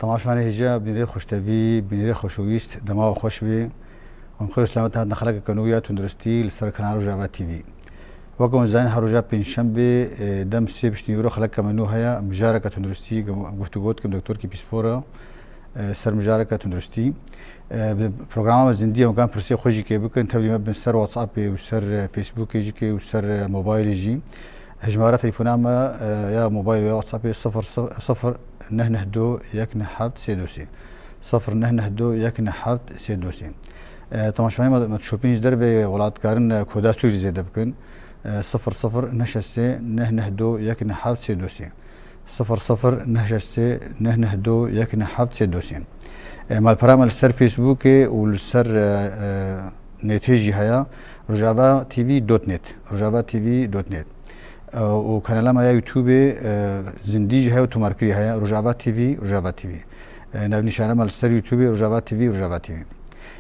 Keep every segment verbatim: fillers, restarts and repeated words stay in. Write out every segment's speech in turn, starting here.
Temaşevanê hêja, bînerê xweştevî, bînerê xweşewîst, dema we xweş bê. Em xêr û selamet hatin xelekeke nû ya tunduristî li ser kanala Rojava T V. Weke hûn zanin, her roja pêncşembê, e, dem sê piştî nîvro xelekeke me nû heye. Mijareke tunduristî, em guftûgo dikin, doktorkî pîspor e, e, ser mijareke tunduristî. E, bi programa me zindî ye, em kan pirsê xwe jî kê bikin, tevlî me bin ser WhatsAppê û ser, e, Facebookê jî kê û ser, e, mobilê jî. Hejmara telefona me, e, ya mobil ya WhatsAppê sifir sifir neh neh do yek neh heft sê do sê. Sifir neh neh do yek neh heft sê do sê. E, temaşevanê me, me dişopîn ji dervê welat karin, e, koda Sûrî zêde bikin. E, sifir sifir neh şeş sê neh neh do yek neh heft sê do sê. Sifir sifir neh şeş sê neh neh do yek neh heft sê do sê. E, malpera me li ser Facebookê û li ser, e, e, nêtê jî heye, rojava T V dot net, rojava T V dot net. E, û kanala me ya YouTubeê, e, zindî jî heye û tomarkirî heye, Rojava T V, Rojava T V. E, navnîşana me li ser YouTubeê, Rojava T V, Rojava T V.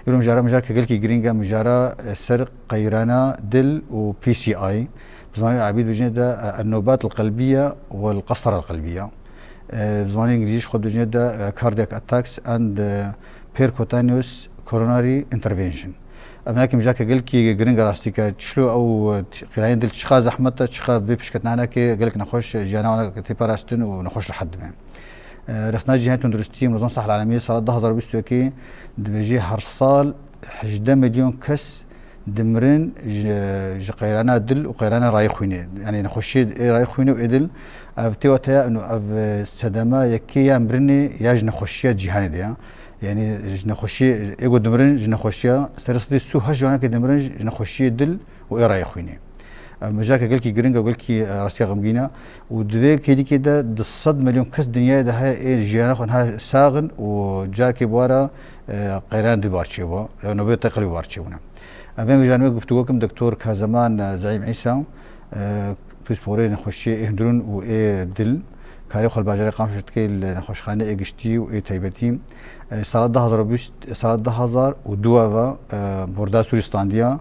Îro mijara, mijareke gelkî girîng e, mijara, e, ser qeyrana dil û P C I. Bi zimanê Erebî dibêjine de, e, النوبات القلبية والقسطرة القلبية. E, bi zimanê îngilîzî jî xwe dibêjine de, e, cardiac attacks and, e, percutaneous coronary intervention. Ev nake mijareke gelkî giring e rastî ke çilo ew, e, qeyranê dil çiqa zehmet e, çiqa vê pişketinanekê gelek nexweş jiyana wan tê parastin û nexweş rehet dibe. E, Rexsana Cîhanê Tunduristî, Munezem Sahel Alemî, sala du hazar û bîst û yekê dibêje her sal hejdeh milyon kes dimirin ji, ji qeyrana dil û qeyrana rayê xwînê. Yanî nexweşiyê ê rayê xwînê û ê dil, ev tê wateya û ev sedema yekê ya mirinê ya ji nexweşiya cîhanê de ya. Yanî ji nexweşiyê, ê ku dimirin ji nexweşiya, serê sedî sî û heşt ji wan ke dimirin ji nexweşiyê dil û ê rayê xwînê. Ev mijareke gelkî giring e û gelkî, e, rastiya xemgîn e û di vê kêlîkê de du sed milyon kes dinyayê de heye ê jiyana xwe niha sax in û carekê bi wara, e, qeyran dil bar çêbû, e, nobeta qelbî bar çêbûne. Em vê mijarê me guftûgo kim Doktor Kazeman, e, Zeîm Îsa, e, pîsporê nexweşiyê ê hundirûn û ê dil, karê xwe li bajarê Qamişlo dike li nexweşxaneyê ê giştî û ê taybetî. E, sala du hazar û bîst, sala du hazar û dû ve, e, borda Sûrî standiya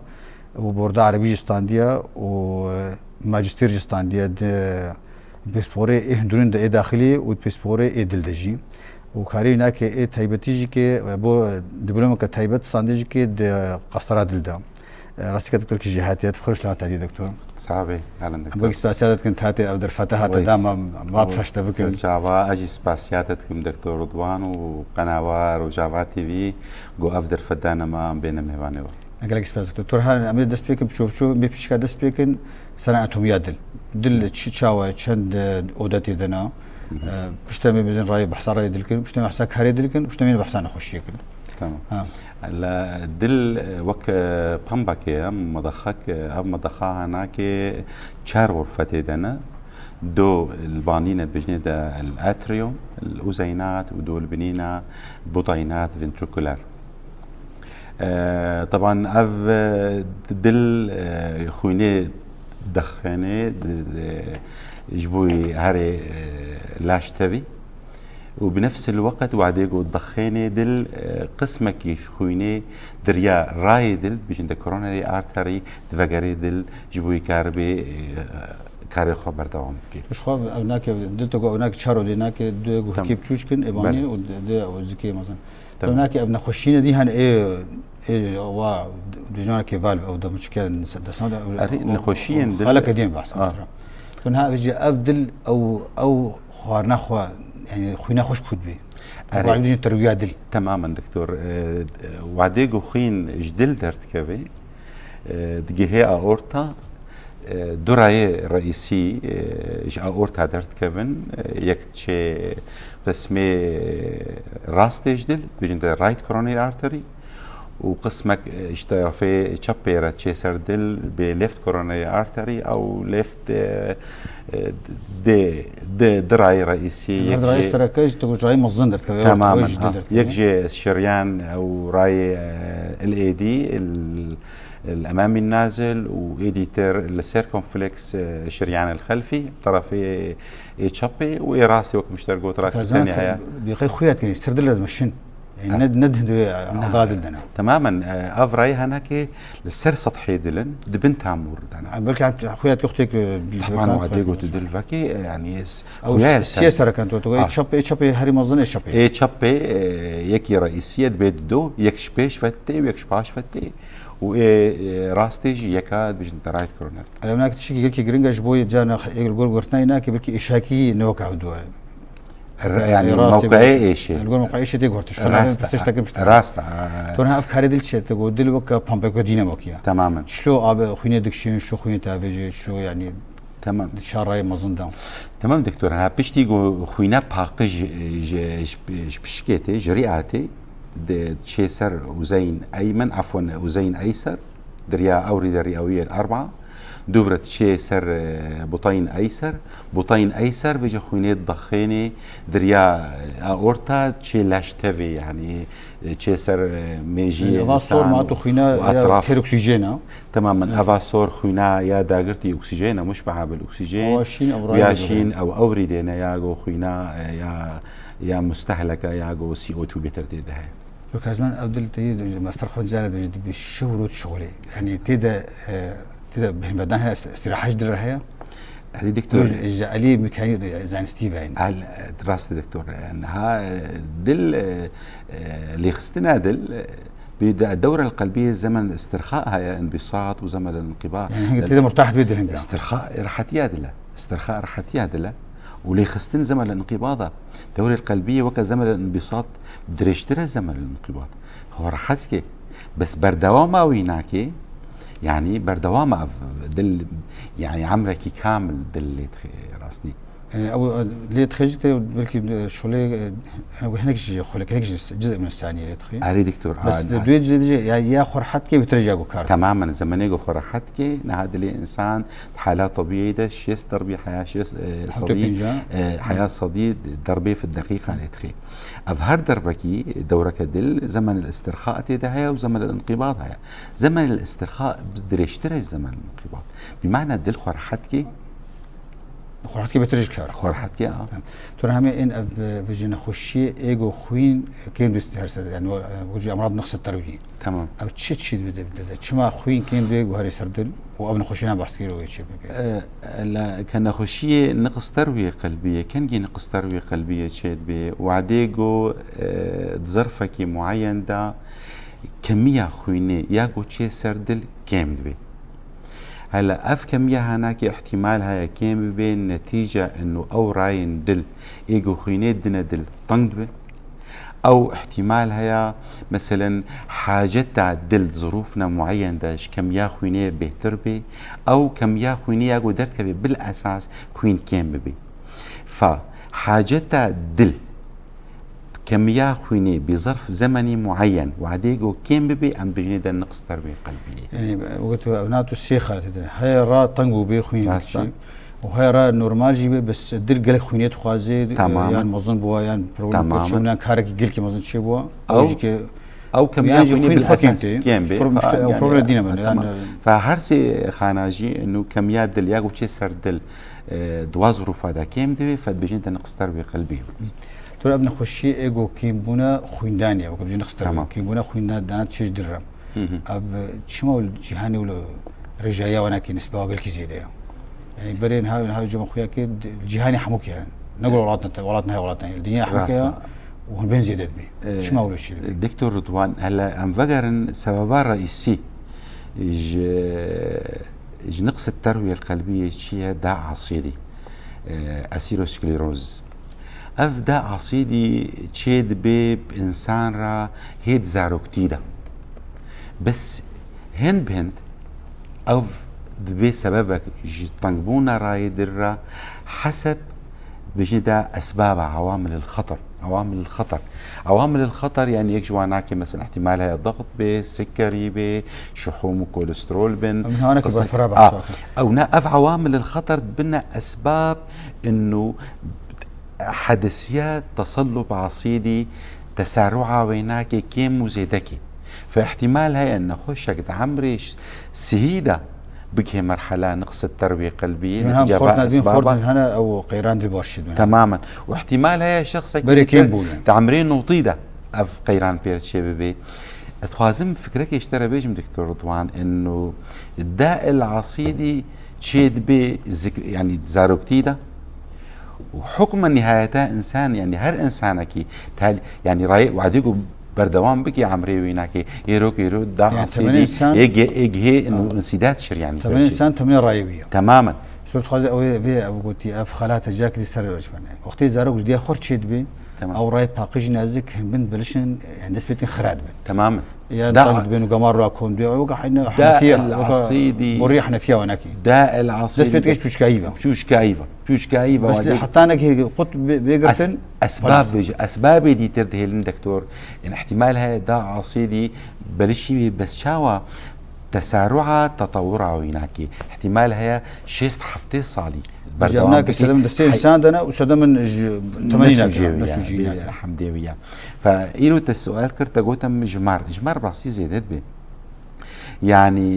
û borda Erebî jî standiye û, e, majîstêr jî standiye di pîsporê ê hundirûn de ê daxilî û di pîsporê ê dil de jî. Û karê wî nake ê taybetî jî ke, e, bo, e, diplomeke taybet standê jî ke di qastara dil de. E, rastî ke doktorkî jî hatiye, tu xweş hatiye doktor. Sax bî, Alim doktor. Em wekî spasiya te dikin, tate ev derfete hate da me, me paşte bikin. Ser çava, ez jî spasiya te dikim doktor Ridwan û qenawa Rojava T V, ku ev derfet dane me, em bêne mêvanê we. Gelek spas. Doktor, ha, em ê dest pê kin, piço piço, em ê pişka dest pê kin, sera anatomiya dil. Dil çi çawa, çend, e, oda tê de na? Hı hı. E, piştre em ê bizin rayê, behsa rayê dil kin, piştre em ê behsa karê dil kin, piştre em ê behsa nexweşiyê kin. Tamam. Ha. La dil, e, wek, e, pembekê ye, medexek, e, ev medexa hanakê çar xurfe tê de ne. Du li banî ne dibêjinê de el atrium, el uzeynat û du li binî ne buteynat ventrikûler. E, teban ev, e, dil, e, xwînê dixênê, di, di, ji bo herê, e, laş tevî. Û bi nefsil weqt wadê ku dixênê dil, e, qismekî ji xwînê diriya rayê dil, bijin de coronary artery, divegerê dil, ji bo wî karibê, e, karê xwe berdewam bike. Ji xwe ev nake, dil te ku ev nake çar odê nake, du guhkê Tamam. Biçûçkin, ê banî Belê. û di, di ew zikê mezin. Tamam. Ev nake ev nexweşîne dî hene ê, ê wa dijnanekê valve ew demuçike desan de. Erê, nexweşiyên dil. Xaleke dîn bahs. Ah. Tu niha ev jî ev dil ew, ew xwarina xwe, yanî xwîna xweş kût bî. Erê. Xwarina dijî terwiya dil. Temamen doktor. E, wadê ku xwîn ji dil derdikeve, e, digihê aorta, e, du rayê reîsî, e, ji aorta derdikevin. E, yek çê qismê rastê ji dil, bijin de right coronary artery, û qismek, e, ji terefê çepê re çê ser dil bê left coronary artery ew left, e, e, dê, dê, di rayê reîsî Her yek rayê jê sereke ji tu rayê mezin derdikeve, Temamen, ew ji dil ha. derdikeve. Yek jê şiryan ew rayê, e, el êdî, el, el emamî nazil û êdî ter li circumflex, e, şiryan el xelfî, terefê ê çepê û ê rastê wek mişter got ra Kazan tenê heye. Bîqey xuya dikin, ser dil re dimeşin. E, ne, ne di hindê, e, Na. Adala dil de ne. Temamen, e, ev rayê henekê li ser sethê dil in, di bin tamûr de ne. E, belkî em xuya tê xuya tê, e, Teban wadê got dil vekî, e, yanî s-, Ew xuya s-, siyê sereken tu, tu, ê Ah. çap, ê çapê herî mezin ê çapê. Ê çapê, e, yekî reîsî ye, dibê dido, yek ji pêş ve tê û yek ji paş ve tê. Û ê, e, rastê jî yeka dibêjin derayet kirine. Elewnak tiştekî gelkî giring e ji bo yê carna ê li gor girtina yê nake belkî êşakî ne wek ew dua ye. Re-, yanî Ê, rastê mewqeyê gotin. Êşê. Li gor mewqeyê êşê tê gotiş. Xwe Rast navê e, pirsêş tekin pişt. Rast e. Tu niha ev karê dil çi? Te got dil weke pampeko dîne wekî ye. Temamen. Çilo abi xwînê dikşên, çilo xwînê tavêjê, çilo yanî Tamam. Di şarayê mezin de. Tamam doktor, ha piştî ku xwîna paqij ji, ji, ji, ji pişikê tê, ji rîa tê, di çê ser uzeyên eymen, afwan, uzeyên eyser, diriya ewrî de rîawiyê erba, dûv re diçê ser, e, butayên eyser, butayên eyser vêca xwînê dixênê diriya, e, aorta çê leş tevê, yanî, e, çê ser, e, mêjiyê Yanî eva sor insan ma û, tu xwîna û ya etraf. Têr oksîjena. Temamen, Evet. Eva sor xwîna ya dagirtî oksîjena, muşbeha bil oksîjen, Ewa şîn ew ya rayê şîn dibin. Ew ewrî dêne ya go xwîna, e, ya, ya mustehleka ya go C O two bêtir tê de heye. Wek ez zanim ev dil tê, me ser xwe cara de jî dibe şev rot şixulê. Yanî tê de, e, tê de bêhnvedan heye, est-, istirahet ji dil re heye. Erê doktor. Ji, ji alî mekanî de, zanistî ve yanî. Al, e, rast e doktor. E, niha, e, dil, e, e, lêxistina dil, e, bi de-, dewra el-qelbiyê zemen istirxa heye, inbîsat û zemen el-inqîbat. Yanî hinga tê de murtah bê dil hinga. Istirxa rehetiya dil e. Istirxa rehetiya dil e. Û lêxistin zemen el-inqîbat e. Dewra el-qelbiyê weke zemen el-inbîsat dirêjtir e zemen el-inqîbat. Xwe rehet ke. Bes berdewama wî nake, yanî berdewama ev dil, yanî emrekî kamil dil lê dixê rastî. E, ew, e, lê dixê jî tê belkî, e, şolê, e, hinek jî xulek, hinek jî cizê min sanî lê dixê. Erê doktor, Bes a, di a. Duê cizê de jî ya, ya xwe rehet ke bêtir jî ya ku kar. Temamen, zemenê ku xwe rehet ke, niha dilê însan di hala tebîî de şêst derbî heya şêst, e, Heft û sedî, pênc, e, heya sedî derbê fi deqîqa lê dixê. Ev her derbekî dewreke dil, zemen el-istirxa tê de heye û zemen el-inqîbat heye. Zemen el-istirxa dirêjtir e ji zemen el-inqîbat. Bi mana dil xwe rehet ke. Xwe rehet ke bêtir ji kar. Xwe rehet ke, a. Tamam. Tu re hemê ên ev, e, vêjê nexweşiyê ê go xwîn kêm dibî ser, yanî, e, wecî emrad nexse terwî. Tamam. Ev çi çi dibe dil de? Çima xwîn kêm dibe guherê ser dil û ev nexweşiyê ne behs kir û wê çê bike? E, la, ke nexweşiyê niqis terwiyê qelbiyê, kengî niqis terwiyê qelbiyê çê dibe, wadê go, e, di zerfekî muayen de kemiya xwînê ya go çê ser dil kêm dibe. Hela ev kemiya hanakê ihtimal heye kêm bibe, netîce inu ew rayên dil ê ku xwînê dine dil teng dibe. Ew ihtimal heye, meselen, haceta dil zirûfna mueyen de ji kemiya xwînê bêhtir bê. Ew kemiya xwînê ya ku derdikeve bil esas xwîn kêm bibe. Fa haceta dil Kemiya xwînê bi zerf zemenî mueyen, wadê ku kêm bibe, em bijnê de niqs dervê qelbiyê. Yanî, wekî tu, ev na tu sê xaletê de. Heye ra teng û bê xwîn Rast e. Û heye ra normal jî be, bes dil gelek xwînê dixwaze, Tamam. Yan mezin bûwa, yan problem Tamam. Çêbûna, yan karekî gelkî mezin çêbûwa. Ew Ew jî ke ew kemiya yan jî xwînê xwîn bil xwe esas kêm tê. Kêm be. Problem Fa, işte, ew yanî, problem dîne min. Tamam. Yan, Fa her sê xanajî, inu kemiya dil, ya ku çê ser dil, e, di wa zirûfa de kêm dibe, fe dibêjin te niqs dervê qelbiyê. Tu ev nexweşiyê ê ku kêmbûna xwîndanê ye, weke bijî niqs dervê. Tamam. Kêmbûna xwîndan dana çêj dir re. Hı hı. Ev çima wilo cîhanê wilo rêjaya wana kê nisba gelkî zêde ye. Yanî berê niha, niha cema xuya kê di-, cîhanê hemû kê ye. Ne got welat ne te, welat ne, welat ne. Dinya hemû kê ye. Rast e. Û hûn bên zêde dibê. Ee, Çima wilo çê dibê? Doktor Ridwan, hele em vegerin sebeba reîsî ji, ji niqsê terwiyê qelbiyê çi ye, da asîdî. Ee, aseroskleroz. Ev da asîdî çê dibe bi însan re hê di zaroktî de. Bes hind bi hind ev dibe sebebek ji tengbûna rayê dil re heseb bijî de esbaba awamilil xeter. Awamilil xeter. Awamilil xeter, yanî yek ji wan nake, mesela, ihtimal heye dext be, sikerî be, şuhûm û kolesterol bin. Em hanekî Qisek-, berfira ah, behs Ew ne, ev awamilil xeter dibine esbab inu hedisiya tesellub asîdî tesarru'a wê nake kêm û zêdekê. Fe ihtimal heye nexweşek di emrê ş-, sihî de bigihê merhela niqsê terwê qelbiyê, Min hem netîca xort va nedbîn, esbaba. Xort hene ew qeyran dil baş dibin. Temamen. Û ihtimal heye şexsek Berê kêm bûne. Di emrê notî de. Ev qeyran pê çê bibe. Ez dixwazim fikrekê ji te re bêjim, Doktor Ridwan, inu da el asîdî çê dibe zik-, yanî zaroktî de û hukma nihayeta însan, yanî her însanekî tel-, yanî rayê wadî ku berdewam bike emrê wî nake, êrok êro da Yani asîdî temel insan ê ge-, ê gihê inu Ha. insîdat şir, yanî Temel pêşî. insan temel rayê wî ye. Temamen. Sor dixwaze ew ê vê ew gotî, ev xelate cak dî ser rewş bene. Wextê zarok ji diya xwe çê dibe, Tamam. ew rayê paqij nazik hin bin bilişin, yani dest pêtin xira dibin. Temamen. Yani Da- tang dibin û gemar ra kom diye, weka hine Da Hanefiya, el weka asîdî. borî Hanefiya wenekî. Da el asîdî. Dest pêt geç çûçkayî ve. Çûçkayî ve. Çûçkayî ve. Bes lê heta nekê qut bê-, bêgirtin, Es-, esbab xelas. vêjî, esbabê dîtir dihêlin doktor. Yani ihtimal heye da asîdî belişî wî bes çawa tesarru'a tetewura wî nakî. İhtimal heye şêst heftê salî Berdewam berdewam nake, bike. sedem destê Hay- însan de ne û sedem min ji temenî Nesu nake, cêwiya, nesu cî bê nake. hemdê wiya. Fe îro te sual kir, te gotem ji mar. Ji mar rastî zêde dibe. Yani,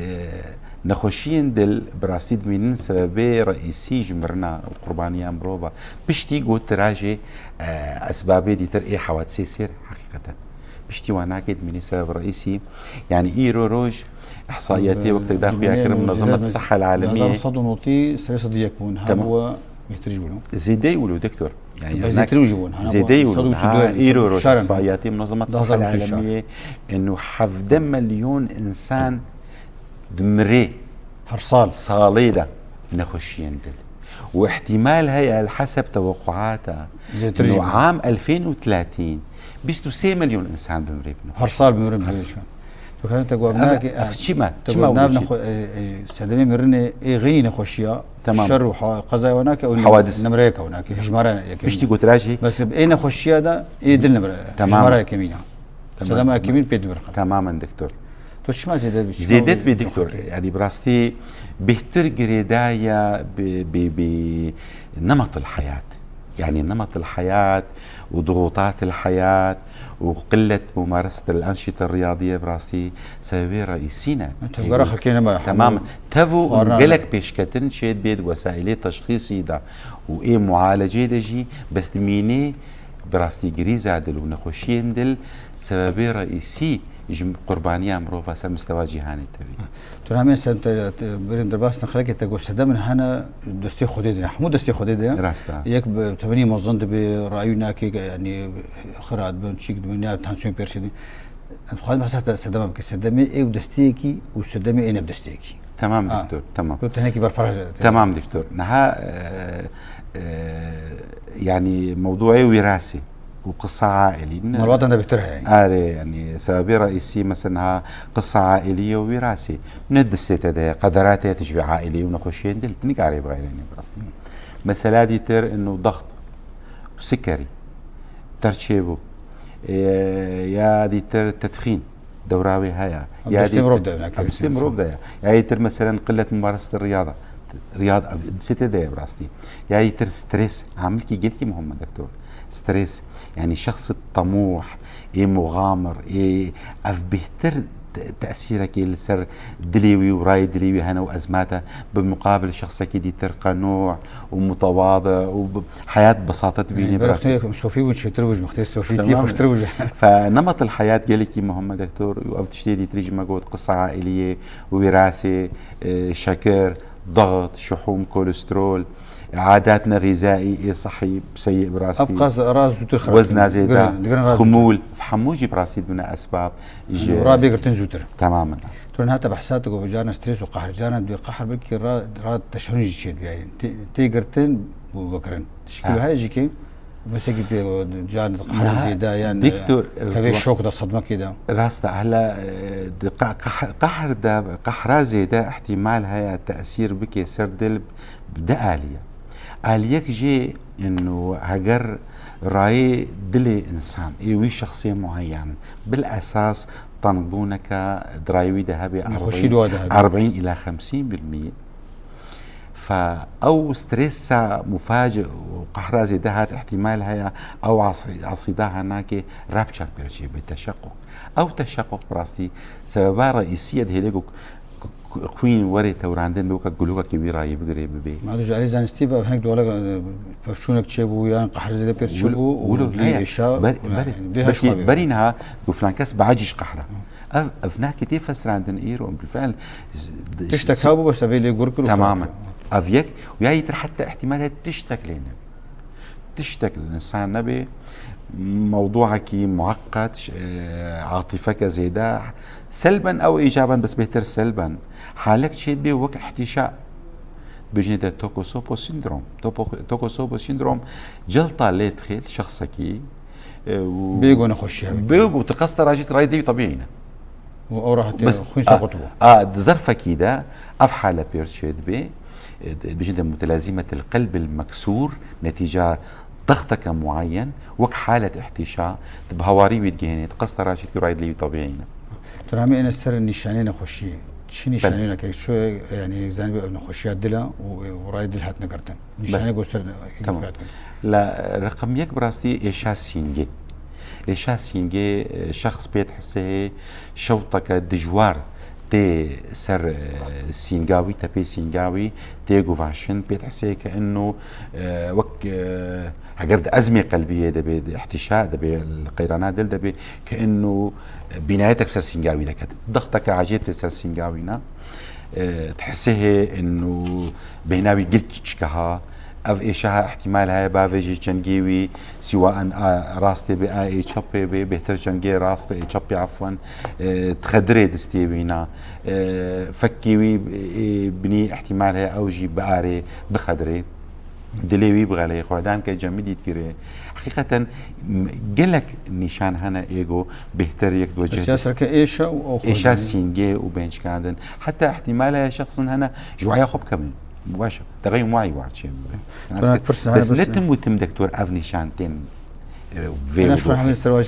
e, nexweşiyên dil bi rastî dimînin sebebê reîsî ji mirina û qurbaniya mirova. Piştî got tirajê, e, esbabê dîtir ê hewadisê sêr heqîqeten. Piştî wan nake dimînî sebeb reîsî. Yani îro roj ihsaiyatê wektek da xuya kirin Munazemet Sihha Alemiyê. Hezar sed û notî serê sed û yek bûn. Tamam. Ha bû bêhtir jî bûn. Zêdeyî wilo doktor. Yani Be nak-, zêtir jî bûn. Ha, zêdeyî bû wilo. sed û bîst û du Ha, îro roj şarin. ihsaiyatê Munazemet Sihha Alemiyê inu hevdeh milyon insan dimire Her sal. salê de nexweşiyên dil. Û ihtimal heye el heseb tewequata Zêtir jî inu bûn. am elfên û thelathîn bîst û sê milyon insan bimire bi nexweşiyên Her sal bimire bi Her nexweşiyên. sal. Tu kaçın te guh Ev, nake, ev çima? te Çima guh nav wilo çi? nexwe-, e, e, sedemê mirinê ê xeynî nexweşiya, Tamam. şer û ha-, qezaya wana ke ew Hawadis. nimreyek wana ke hejmara yekemîn. Piştî gotirajê. Bes ê nexweşiya da ê dil nimre, Tamam. hejmara yekemîn a. Tamam. Sedema yekemîn pê dibir xelk. Tamamen doktor. Tu çima zêde dibî, çima Zêde wî dibê doktor. xelkê? Yani bi rastî bêhtir girêdaya bi, bi, bi nemat el hayat. Yani nemat el hayat û ضغوطات el hayat û qillet mumareset el enşîte riyadiye bi rastî sebebê reîsî ne. Tevgera xelkê nema. Tamam. Hemû Tev û xwarina gelek ne. pêşketin çê dibê di wesaîlê teşxîsî de û ê mualecê de jî bes dimînê bi rastî grîza dil û nexweşiyên dil sebebê reîsî ji qurbaniya mirova ser mistewa cîhanê tevî. Tu namên sen te, te, birin derbas ne xelkê te goşte de min hene destê Xwedê de, hemû destê Xwedê de. Rast e. Yek bi temenî mezin dibe, rayî nake, yani xira dibin, çîk dibin, ya tansiyon pêr çêdin. Em dixwazin behsa te sedema bike. Sedemê ê û desteyekî û sedemê ê ne bi desteyekî. Tamam Ha. doktor, tamam. Tu tenekî berfiraj. Tamam doktor. Niha, e, e, yani mewduê wîrasê û qisa ailî ne. Malbata ne bêhtir heye. Are, yani sebebê reîsî mesela niha qisa ailî û wîrasê. Ne destê te de ye, qederatê te ji vê ailî û nexweşiyên dil. Tinik arê bixeyrenê bi rastî. Mesela dîtir inu daxt û sikerî, terçê bû, e, ya dîtir tedxîn, dewra wê heye. Em Ya destê dîtir mirov de, em destê mirov de ye. Ya dîtir meselen qillet mumareset riyada. Riyad, ev destê de ye bi rastî. Ya dîtir stres, amilkî gelkî muhim e doktor. Stres, yani şexs temûh, ê muxamir, ê ev bêhtir te-, tesîrekê li ser dilê wî û rayê dilê wî hene û ezmate bi muqabil şexsekî dîtir qenû û mutewadi û bi heyat besate dibînî. Berê bi rastî. Sofî bû çêtir bû ji mixtê sofî tî Tamam. xweştir bû ji. Fe nemat el heyat gelekî muhim e doktor û ev tiştê dîtirî ji me got qisa ailiyê, wîrasê, e, şekir, daxt, şuhûm, kolesterol, adatna xîzaî ê sehî, seyî bi rastî. Ev qas raz zûtir xirab Wezna dikin. zêde, Digirin, digirin raz zûtir. xumûl, hemû jî bi rastî dibine esbab ji Ra bê girtin zûtir. Temamen. Tu niha te behsa tu got, carna stres û qehr, carna dibê qehr belkî ra, ra teşerûn jî çê dibî. Tê, tê girtin û vekirin. Tişkî Ha. heye jî ki, mesela ki tê, carna qehr Niha zêde yan, diktor, tevê şok da, sedmekê de. Rast e, hela, e, di qe-, qehr, qehr de, qehra zêde ihtimal heye tesîr bike ser dil bi di aliye. Aliyek jê inu heger rayê dilê însan, ê wî şexsê mueyen, bil esas tengbûneke di rayê wî de hebe Nexweşî erbîn, di wa de hebe. erbîn îla xemsîn bil mî. Fe ew stresa mufaci û qehra zêde hat ihtimal heye ew asî-, asîda henakê rapçak pêr çê bi teşequk. Ew teşequk bi rastî sebeba reîsî ye dihêle ku k-, xwîn were tewrandin, bi weke gulokekî wî rayê bigirê bibê. Ma tu ji alî zanistî ve hinek dolek, e, pevçûnek çêbû yan qehr zêde pêr çêbû û wilo vî heye. Êşa ber, ber, wina, yani, vê her belkî berî niha got filan kes bi ecî ji qehra. Ev, ev nakê tê fesirandin îro, bilfe'l, tiştek hebû, bes ev ê lê gur kir û temamen. Ev yek, û ya yîtir heta ihtimal heye tiştek lê ne. Tiştek li insan nebê, mewduekî mueqet, e, atîfeke zêde, selben ew îcaben, bes bêhtir selben. Halek çê dibê wek ihtîşa. Dibêjinê te Tokosopo sindrom. Topo-, Tokosopo sindrom cilta lê dixê li şexsekî, e, û bêgo nexweşiya bêgo, tu qesta rajî rayê dê wî tebîî ne. Û ew re heta xwîn soqit bû. A, di zerfekî de ev hale pêr çê dibê. E, di-, dibêjin de mutelazîmetil qelbil meksûr netîca dexteke muayyen wek halet ihtîşa, tu bi hewarî wî digihênê, tu qesta rajî dikî rayê dilê wî tebîî ne. Tu ramê êne ser nîşanê nexweşiyê. Çi nîşanê neke? Çi, yani, zanî ev nexweşiya dil e û, û rayê dil hatine girtin. Nîşanê goster. Tamam. La reqem yek bi rastî êşa sîngê. Êşa sîngê, e, şexs pê dihise hê şewteke dijwar tê ser, e, sînga wî, tepê sînga wî tê guvaşin, pê dihise hê ke ino, e, wek, e, heger di ezmê qelbiyê de bê, di ihtîşa de bê, li qeyrana dil de bê, ke ino, e, bînayetek ser sînga wî de ket. Dexteke acê tê ser sînga wî ne. E, dihise hê ino bêhna wî gilkî çike ha. Ev êşa ha ihtimal heye bavêjê çengê wî, sîwaen a rastê bê, a ê çepê bê, bêhtir çengê rast, ê çepê efwen, e, dixedirê distê wî na. E, fekkê wî, ê binî ihtimal heye ew jî biarê, bixedirê. Dilê wî bixelê, xwedan ke cemidî dikirê. Heqîqeten, m-, gelek nîşan hene êgo bêhtir yek di wecih. Êşa serke êşa û ew xwe êşa sîngê û bên çikandin. Heta ihtimal heye şexsin hene ji waya xwe bikevin. Baş e. Deqeyê wan war çê bibe. Bes ne tim û tim dektor ev nîşan tên, e, vê.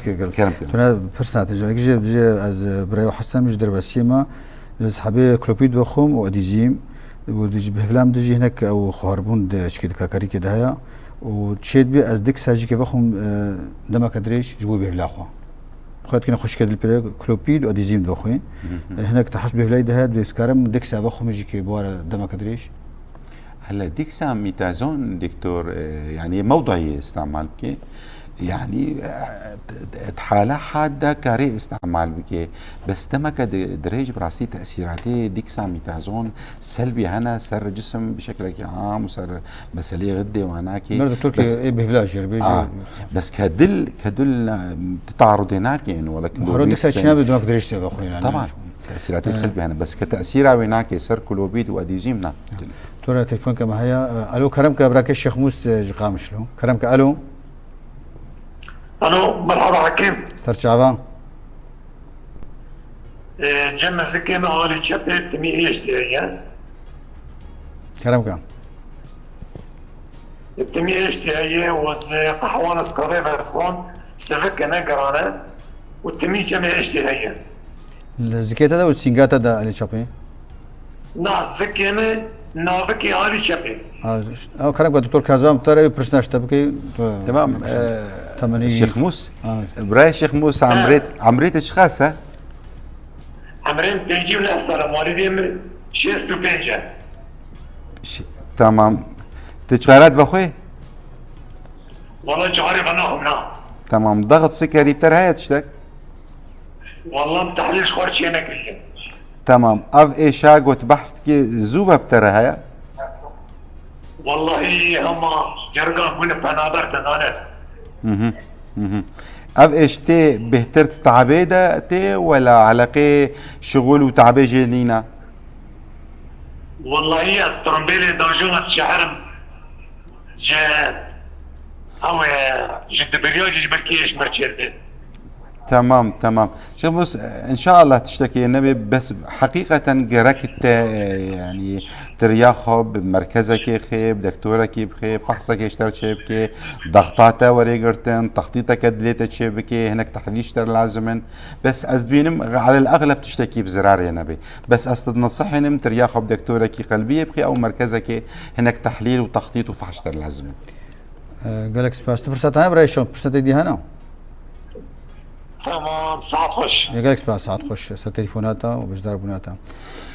Kerem, kerem. Tu ne pirsa te ji, ji, ji ez, e, birayê Hesen ji derbasiyê me, ez hebê klopî dixwim û edîzîm û dij, bi hevlam dijî hinek ew xwarbûn de şikê di kakarîkê de heye û çê dibê ez dik sajîkê vexwim, e, demeke dirêj ji bo bêvla xwe. Xwe dikine xwişke dil pire klopî û edîzîm dixwin. Hinek te hes bêvlayî de heye, dibê ez karim dik sa vexwim jî ke bi were demeke dirêj. Hele dîksa mîtazon, doktor, e, yanî mewdayê îstemal bike. Yanî, e, di hala had de karê îstemal bike. Bes demeke di-, dirêj bi rastî tesîratê dîksa mîtazon selbî hene ser cisim bi şeklekî am û ser meseleyê xiddê wan nake. Mer doktor ke ê bêvla jê re bêje. Bes ke dil, ke dil, e, ti taarudê nake, yani, wala ki hero dîksa çîna bi demek dirêj tê vexwîne. Taban. Tesîratê selbî hene. Bes ke tesîra wê nake ser kulobîd û edîzîm na. Tu re telefon ke me heye. Alo, kerem ke birake Şêx Mûs, e, ji Qamişlo. Kerem ke, alo. Alo, merhaba Hekim. Ser çava. E, cem zikê me alî çepê timî êştê heye. Kerem ke. Timî êştê heye û ez qehwana skavê vedixwam, sivik e, ne giran e û timî cemê êştê heye. Li zikê te de û sînga te de alî çepê? Na, zikê min navikê alî çepê. Ha, ew kerem ke doktor Kazan bi te re wî pirsina ji te bike. Temam, e, temenî Şêx Mûs. Ha. Birayê Şêx Mûs, emrê, emrê te çiqas e? Emrê min pêncî û neh sal e, malîdê min şêst û pênc e. Ş-, tamam. Tu çarat vexwe? Wala çarê venaxim na. Tamam. Daxit sikerî ter heye tiştek? Wala min tehlîl ji xwe çê nekiriye. Tamam. Ev êşa got behs dike zû ve bi te re heye? Wallahî hema cerigan bûne penaber te zane. Hı hı. Hı hı. Ev êş tê bêhtir di tabê de tê wela eleqê şixul û tabê jê nîne? Wallahî ez trombêlê dajona di şehirim ji ew e ji dibiriya jî ji ber kê êş mir çêdibê. Temam, temam. Şemus, inşallah tiştekê nebê, bes heqîqeten gerek te, e, yanî, Tirya xwe bi merkezekê xê, bi dektorekî bixê, fehsekê ji te re çê bike, daxta te werê girtin, textîteke dilê te çê bike, hinek tehlîl ji te re lazim in. Bes ez dibînim, elel exleb tiştekî bi zirarê nebe. Bes ez te dinesihînim, tirya xwe bi dektorekî qelbiyê bixê, ew merkezekê hinek tehlîl û textît û fehş ji te re lazim in. E, gelek spas. Tu pirsa te hene birayê Şon? Pirsa te dî hene? Tamam, saet xweş. Gelek spas, saet xweş, ser telefonata û beşdarbûnata.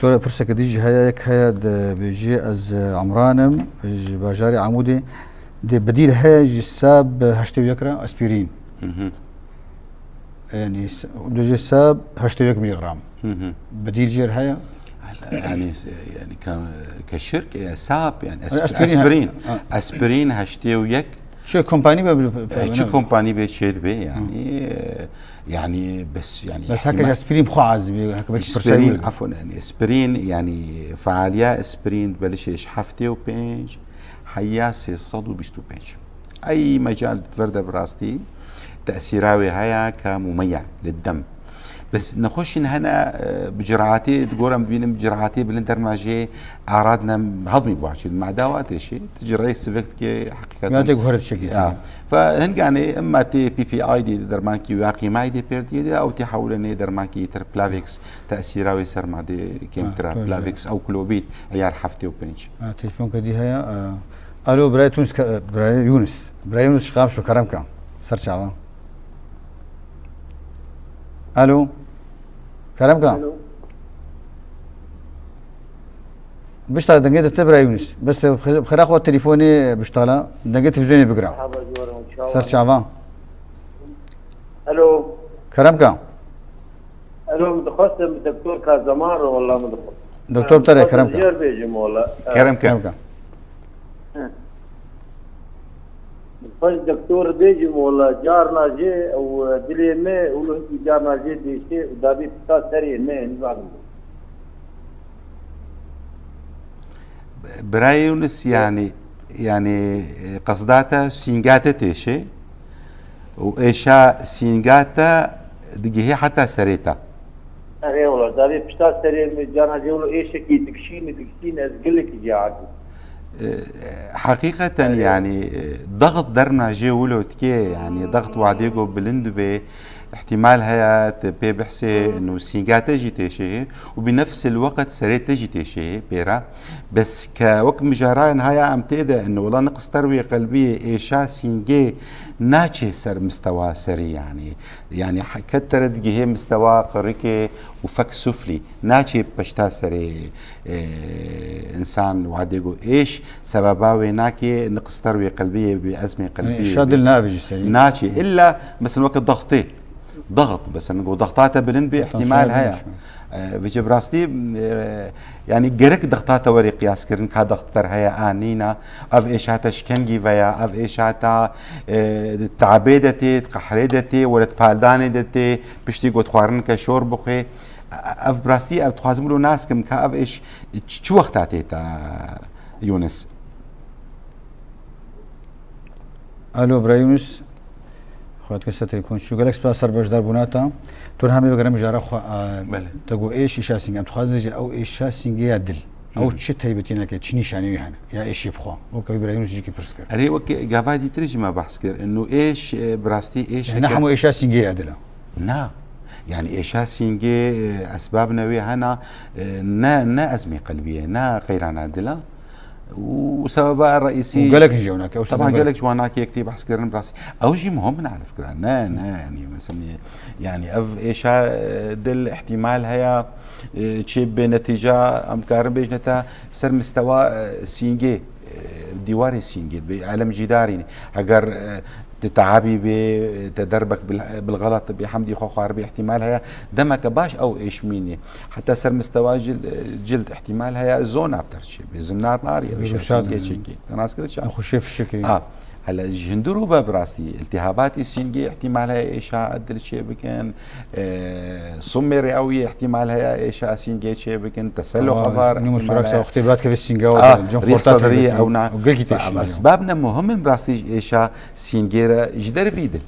Tu pirseke dî jî heye, yek heye dibêjî, ez Emran im, ji bajarê Amûdê. Dê bedîl heye ji sab heştê û yek re, aspirîn. Hı hı. Yani s- dibêje sab heştê û yek miligram. Hı hı. Bedîl jê re heye? Yani, yani ke, ke şirk, e, sab, yani Aspirîn, aspirîn. Ha. Aspirîn heştê û yek. Şu kompanî be E, çi kompanî bê çê dibe yani. E, yani bes yani. Bes heke ji aspirîn xwe az bî, heke belkî pirsayî Aspirîn, wî. Afon, yani aspirîn, yani faaliya aspirîn belişê ji heftê û pênc heya sê sed û bîst û pênc. Ey mecal ver de bi rastî tesîra wê heye ke mumeya li dem. Bes nexweşîn hene, e, bi ciratê, di gora min dibînim ciratê bilind derma jê arad ne hedmî baş. Ma dawa tê şê, tu cirayê sivek dike heqîqeten. Ya tê guhere tiştekî Ya. Fe hinganê emma tê P P I dê dermankî wî qîmayî dê pêrdiyê de, ew tê hewlenê dermankî tir Plavix tesîra wê ser madê kêmtir e. Ha, doğru. Plavix ew kulobî eyar heftê û pênc. Ha, telefonke dî heye. E, Alo, birayê Tunis, ke- birayê Yunus. Birayê Yunus, şixam şu kerem ke. Ser çava. Alo. Kerem ke. Alo. Bişta dengê te birayê Yunus. Bes xira xwe telefonê biştala. Dengê televizyonê bigira. Merhaba, ciwarim, çawa? Ser çava. Alo. Kerem ke. Alo, min dixwest em bi doktor ka zeman re, wela min dixwest. Doktor Tere, kerem ke. Jêr bêjim, wela. Kerem ke. Kerem ke. Xweş doktor bêjim, wela carna jê ew dilê me û hikî carna jê dêşê û dabî pişta serê me, nizanim. Birayê Yunus, yani, yani, e, qesda te sînga te têşê û êşa sînga te digihê heta serê te. Erê wela, dabî pişta serê me carna jê wela êşekî dikişîne, dikişîne, ez gelekî jê aciz. E, Heqîqeten, yani, e, daxt dermna jê wilo dike, yani, daxt wadê go bilind be, ihtimal heye te pê bihsê, inu sînga te jî têşê û bi nefsil weqt serê te jî têşê pêra. Bes ke wek mijarayan haya em tê de, inu wela niqistar wê qelbiyê êşa sîngê naçê ser mistewa serî, yani. Yani, he-, ke tere digihê mistewa qirikê û fek suflî, naçê peşta serê, e, însan wadê go êş, sebeba wê nake niqistar wê qelbiyê, bi ezmê Yani qelbiyê. êşa dil navêjî serî. Naçê, illa, mesela, weke daxtê. Daxt, mesela, go daxta te bilind bê, ihtimal Tansiyona heye. bilind. E, vêce bi rastî, e, yani gerek daxta te werê qiyaskirin, ka daxt per heye, a nîna, ev êşa te ji kengî veya, ev êşa te, e, di tabê de tê, di qehrê de tê, were di paldanê de tê, piştî go dixwarin ke şor bixwê. Ev bi rastî, ev dixwazim wilo nas kim, ka ev êş çi, çi wexta tê te, Yunus? Alo, bira Yunus. Xwet kir ser telefon çû. Gelek spas ser beşdarbûna te. Tu niha me vegere mijara xwe, a, Belê. Te got êş, êşa sîngê. Em dixwazin ji ew êşa sîngê ya dil. Ew çi taybetî neke, çi nîşanî wî hene? Ya êşî bi xwe. Weke wî bira Yunus jî pers kir. Erê, wekî gava dîtir jî me behs kir. Inu êş, e, bi rastî êş Yani ne hemû êşa sîngê ya dil e. Na. Yani êşa sîngê, e, esbab ne wê hena, e, ne, ne ezmê qelbiyê, ne qeyrana dila. Û sebeba reîsî Û gelek jî ew nake, ew Taban sebeba gelek ji wan nake yek tê behs kirin, bi rastî. Ew jî muhim min arif kirin. Ne, ne, yani mesela, yani ev êşa, e, dil ihtimal heye, e, çê bê netîca, em dikarin bêjne te ser mistewa, e, sîngê, e, dîwarê sîngê, bi elem cîdarî. Eger, e, te tehabî bê, te derbek bil-, bilxelat bê, hemdî xwe xwar bê, ihtimal heye demeke baş ew êş mînî. Heta ser mistewa cil-, cild ihtimal heye zona bi ter çê bê, zinar narî, ev êşa Ruşad sîngê yani. çêkê. Te nas kir çawa? Xweşê fişekê. A, hele ji hundir û ve bi rastî, iltihabatî sîngê ihtimal heye êşa dil çê bikin, e, sumê rêewiyê ihtimal heye êşa sîngê çê bikin, tesello xebar Nîmo ihtimal sorak heye. saxtê bat keve sînga Ah, o. Cem rîh xorta sedrî taybetî. Ew na. Û gelkî têşî. Esbab ne muhim in bi rastî êşa sîngê re ji dervî dil.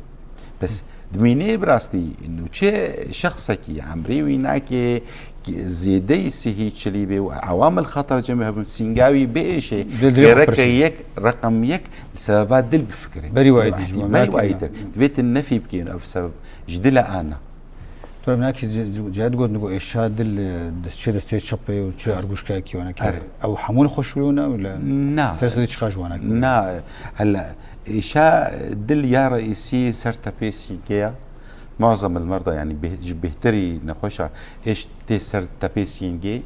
Bes dimînê bi rastî nûçe şexsekî emrê wî nake zêdeyî sihî çilî bê û ewamil xeter cem hebin sînga wî biêşê. Dil dê Gereke xwe yek, reqem yek li sebeba dil bifikirê. Berî wayî Bi dî ji ehtimal wan berî nake wayî ya. Tir. Divê tu nefî bikên ev sebeb ji dila ana. Tu minakî cihd got nigo êşa dil, e, dest çê destê çepê û çê arguşkayekî wana kere. Evet. Ew hemû li xweş wî wana wî le? Na. Ser sedî çiqa ji wana kere? Na, hela êşa dil ya reîsî ser tepê sîngeya. Muazem el merda, yani beh-, ji bêhterî nexweşa êş tê ser tepê sîngê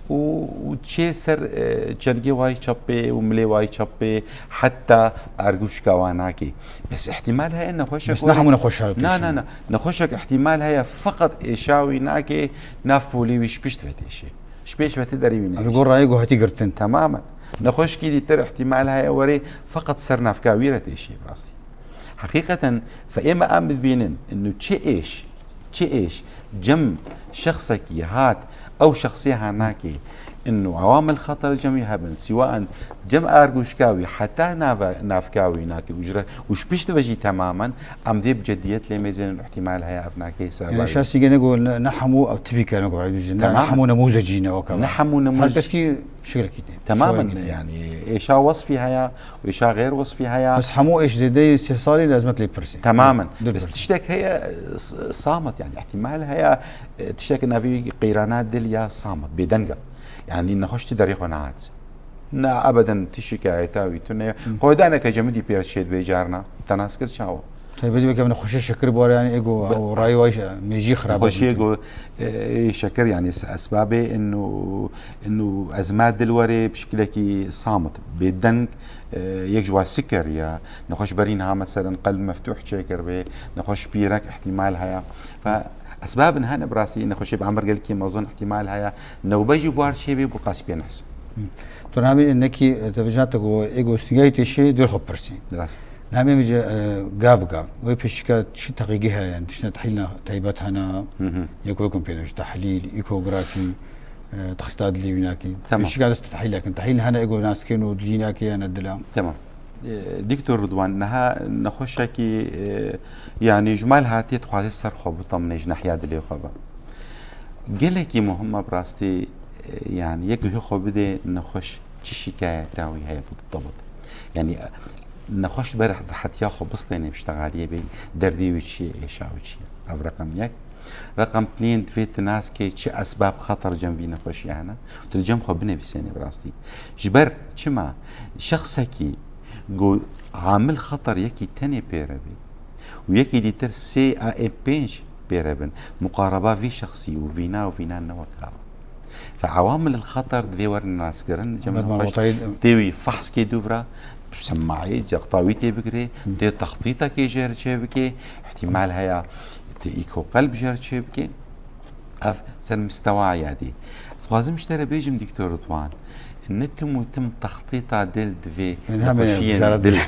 û, û çê ser, e, çengê wayî çepê û milê wayî çepê, heta argûşka wa nakê. Bes ihtimal heye nexweşek Bes were ne hemû nexweşa Na, têşin. na, na. Nexweşek ihtimal heye feqet êşa wî nakê nav polê wî ji pişt ve têşê. Ji pêş ve ti derî wî Ev nehêşe. Gor rayê guhetî girtin. Temamen. Nexweşkî dîtir ihtimal heye were feqet ser navka wî re têşê bi rastî. Heqîqeten, fe ême em bibînin, inu çi êş, çi êş, cem şexsekî hat, ew şexsê ha nakê, inu awamil xeter cem wî hebin, siwaen cem argûşka wî, heta nava-, navka wî nakê, û ji re-, û ji pişt ve jî temamen, em dê bi ceddiyet lê mêzênin, ihtimal heye ev nakê ser Yani ravî. Şahsî gene got, ne, ne hemû ev tipî kerine got, ne, ne Temamen. hemû nemûzecî ne weke Ne me. hemû nemûz- Her kes kî şiklekî tê. Temamen, Şiklekî tê. yani, êşa wesfî heye, û êşa xêr wesfî heye. Bes hemû êş zêdeyî sê salî lazim e lê pirsî. Temamen. Dil Bes pirsî. tiştek heye, s-, samet, yani, ihtimal heye, e, tiştek navî qeyrana dil ya samet, bêdeng e. Yani, nexweş ti derê xwe nehat. Na, ebeden ti şikayeta wî tune. Hı. Xwedaneke cemidî pêr çêdibê carna. Te nas kir çawa? Taybetî weke min xweşê şekir bore, yani, êgo, Be- ew rayî wayî mêjî xirab Xweşê bû. êgo, e, şekir, yani, se-, esbabê inu, inu ezma dil were bi şekilekî samit, bêdeng, e, yek ji wa siker ya. Nexweş berî niha, meselen, qelb meftûh çêkiribê, nexweş pîrek ihtimal heye. Fe esbabin hene bi rastî, nexweşê bi emir gelkî mezin ihtimal heye. Newbe jî buhar çêbê, bu qasî pê nehs. Hı. Tu namê nekî, e, te vijate ku êgo sîngayî têşê dê xwe pirsî. Rast. Namê min ji, e, gav gav. Wê pêşîka çi teqîgî heye, yani tiştine tehlîlna taybet hene, Hı hı. yek wekum pê ji tehlîl, ekografî, e, texsîta dilê wî nakî. Tamam. Pêşîka dest tehlîl nakin. Tehlîl hene êgo nas dikin û dilî nakê ya ne dila. Tamam. E, Doktor Ridwan, niha nexweşekî, e, yani ji mal hatî dixwaze ser xwe bitemne ji nehiya dilê xwe ve. Gelekî muhim e bi rastî, e, yani yek guhê xwe bidê nexweş çi şikayeta wî heye bi debit. Yani, e, nexweş ber rehetiya xwe bistêne bi ştegaliyê bê, derdê wî çi ye, êşa wî çi ye. Ev reqem yek. Reqem tnên divê tu nas kê çi esbab xeter cem vî nexweşî hene. Tu li cem xwe binivîsêne bi rastî. Ji ber çima şexsekî ku amil xeter yekî tenê pê re bê û yekî dîtir sê a ê pênc pê re bin, muqareba vî şexsî û vîna û vîna ne wek ava. Fe awamil el xeter divê werin naskirin, cem Ahmet nexweş Mahmutayî tê wî fehs kê dûvra, bi semayê, cexta wî tê bigirê, Hı. tê textîtekê jê re çê bikê, ihtimal heye tê îko qelb jê re çê bikê. Ev ser mistewa yadî. Dixwazim ji te re bêjim, Doktor Ridwan, ne tim û tim textîta dil divê Yani hemen nexweşiyên güzel dil, dil.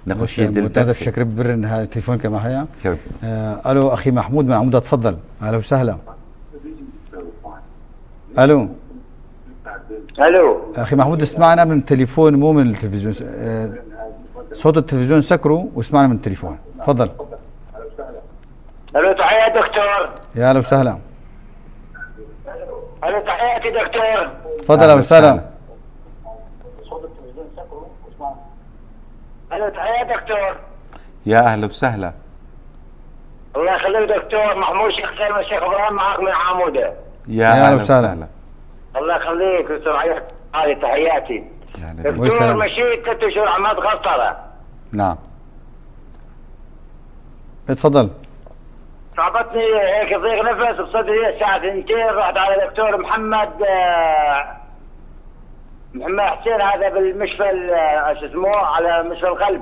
nexweşiyên Mesela dil muhtemelen derxê. Şekir birin ha, telefon kema haya. Kerem. Ee, alo, axî Mahmud min Amûda, tfadal. Ahlen we sehlen. Alo. Alo. Axî Mahmud, isma'na min telefon, mu min televizyon. Ee, sot televizyon sekru, isma'na min telefon. Tfadal. الو، تحية دكتور. يا اهلا وسهلا. الو، تحياتي دكتور. تفضل، اهلا وسهلا. الو، تحية دكتور. يا اهلا وسهلا. الله يخليك دكتور، محمود شيخ سالم، الشيخ ابراهيم معك من عموده. يا يا اهلا اهلا وسهلا. وسهلا. الله يخليك دكتور، حياك. هذه تحياتي. يا هلا بيك. دكتور، وسهلا. مشيت ثلاث شهور عملت قسطرة. نعم. اتفضل. صابتني هيك ضيق نفس بصدري الساعة ثنتين، رحت على دكتور محمد، آه، محمد حسين، هذا بالمشفى ال-، آه، شو اسمه، على مشفى القلب.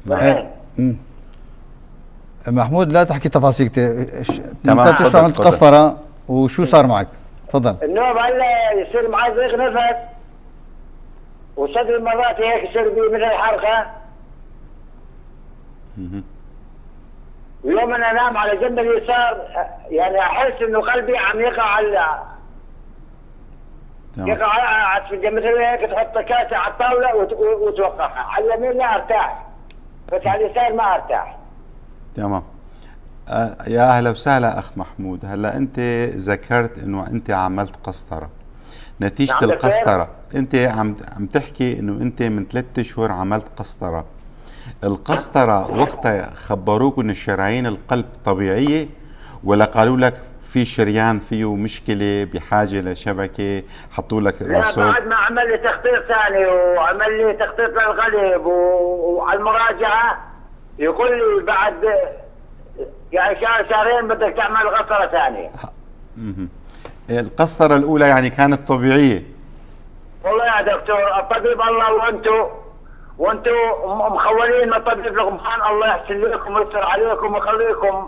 نعم. إيه. مم. محمود، لا تحكي تفاصيل كتير. ش-، تمام، متى تفضل، تشرح عملت تفضل. قسطرة وشو صار معك؟ تفضل. النوم هلا يصير معي ضيق نفس، وصدري مرات هيك يصير بي مثل حرقة. مهم. ويوم أنا أنام على جنب اليسار، يعني، أحس إنه قلبي عم يقع على، تمام. يقع على، على، على، مثل هيك تحط كاسة على الطاولة وت-، وتوقعها. على اليمين لا أرتاح، بس على اليسار ما أرتاح. تمام. آه، يا أهلا وسهلا أخ محمود. هلأ أنت ذكرت إنه أنت عملت قسطرة. نتيجة نعم، دكتور. القسطرة، أنت عم، عم تحكي إنه أنت من ثلاث أشهر عملت قسطرة. القسطرة وقتها خبروك إنه شرايين القلب طبيعية، ولا قالوا لك في شريان فيه مشكلة بحاجة لشبكة، حطوا لك لا، راسول؟ بعد ما عمل لي تخطيط ثاني، وعمل لي تخطيط للقلب و-، وعلى المراجعة يقول لي بعد يعني شهر شهرين بدك تعمل قسطرة ثانية. مهم. القسطرة الأولى يعني كانت طبيعية. والله يا دكتور، الطبيب الله، وانتو وانتو م- مخولين من الطبيب لقمان، الله يحسن لكم ويستر عليكم ويخليكم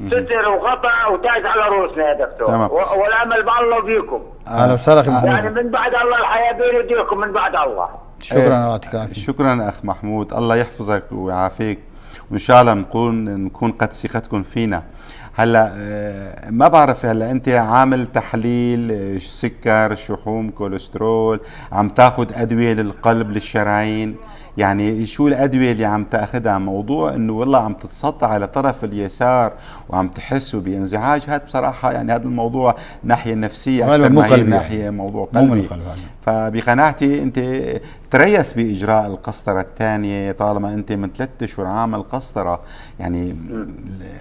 ستر وغطاء وتاج على رؤوسنا يا دكتور. تمام. و- والامل بالله وبيكم. اهلا وسهلا اخي محمود. يعني من بعد الله الحياه بين ايديكم، من بعد الله. شكرا، يعطيك العافيه. شكرا أخ محمود، الله يحفظك ويعافيك، وإن شاء الله نكون نكون قد ثقتكم فينا. هلا آه، ما بعرف، هلا انت عامل تحليل آه، سكر، شحوم، كوليسترول، عم تاخد ادويه للقلب، للشرايين؟ يعني شو الادويه اللي عم تاخدها؟ موضوع انه والله عم تتسطع على طرف اليسار وعم تحس بانزعاج، هذا بصراحه يعني هذا الموضوع ناحيه نفسيه غالباً اكثر مو ما هي قلبي. ناحيه موضوع مو من قلبي. القلب هذا. فبقناعتي انت تريث باجراء القسطره الثانيه، طالما انت من ثلاث اشهر عامل قسطره. يعني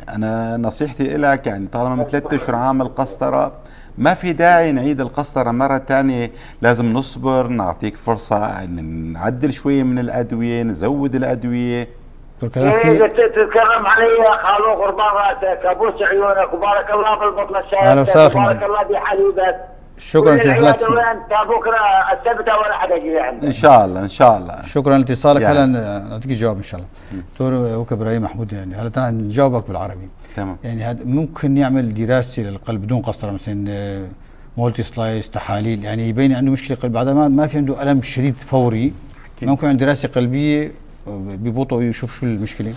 انا نصيحتي لك، يعني طالما من ثلاث اشهر عامل قسطره، ما في داعي نعيد القسطره مره ثانيه. لازم نصبر، نعطيك فرصه ان نعدل شويه من الادويه، نزود الادويه. دكتور كلام إيه، في تت- تتكرم علي يا خالو، غربان راسك، ابوس عيونك، وبارك الله بالبطن الشايب، أهلا وسهلا أخي وبارك محمد. الله بحليبك. شكرا كل في العيادة حلقتك. وين تابوك را-، السبت ولا حدا جي عندك. ان شاء الله، ان شاء الله. شكرا لاتصالك. يعني. هلا نعطيك جواب ان شاء الله. دكتور، وك ابراهيم محمود، يعني هلا تعال نجاوبك بالعربي. تمام. يعني هذا ممكن يعمل دراسه للقلب بدون قسطره، مثلا مولتي سلايس، تحاليل، يعني يبين عنده مشكله قلب، بعد ما ما في عنده الم شديد فوري. ممكن عنده دراسه قلبيه ببطء يشوف شو المشكله.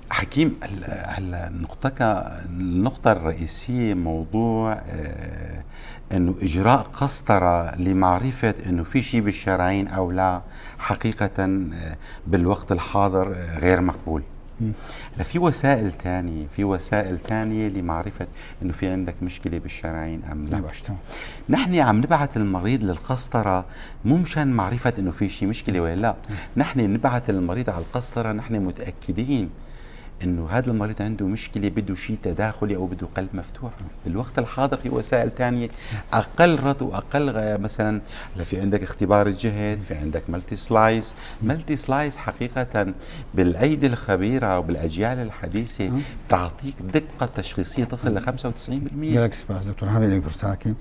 حكيم، ال- هلا نقطتك، النقطة الرئيسية موضوع آه، انه اجراء قسطرة لمعرفة انه في شيء بالشرايين او لا، حقيقة آه، بالوقت الحاضر آه، غير مقبول. هلا في وسائل تانية، في وسائل تانية لمعرفة انه في عندك مشكلة بالشرايين ام لا. باش، تمام. نحن عم نبعث المريض للقسطرة مو مشان معرفة انه في شيء مشكلة ولا لا. نحن نبعث المريض على القسطرة، نحن متأكدين انه هذا المريض عنده مشكلة، بده شيء تداخلي او بده قلب مفتوح. بالوقت الحاضر في وسائل تانية اقل رد واقل غ- مثلا، هلا في عندك اختبار الجهد، في عندك ملتي سلايس. ملتي سلايس حقيقة بالايدي الخبيرة وبالاجيال الحديثة تعطيك دقة تشخيصية تصل ل خمسة وتسعين بالمية. Gelek spas Doktor Hamîd Eng Pirsa Hekîm.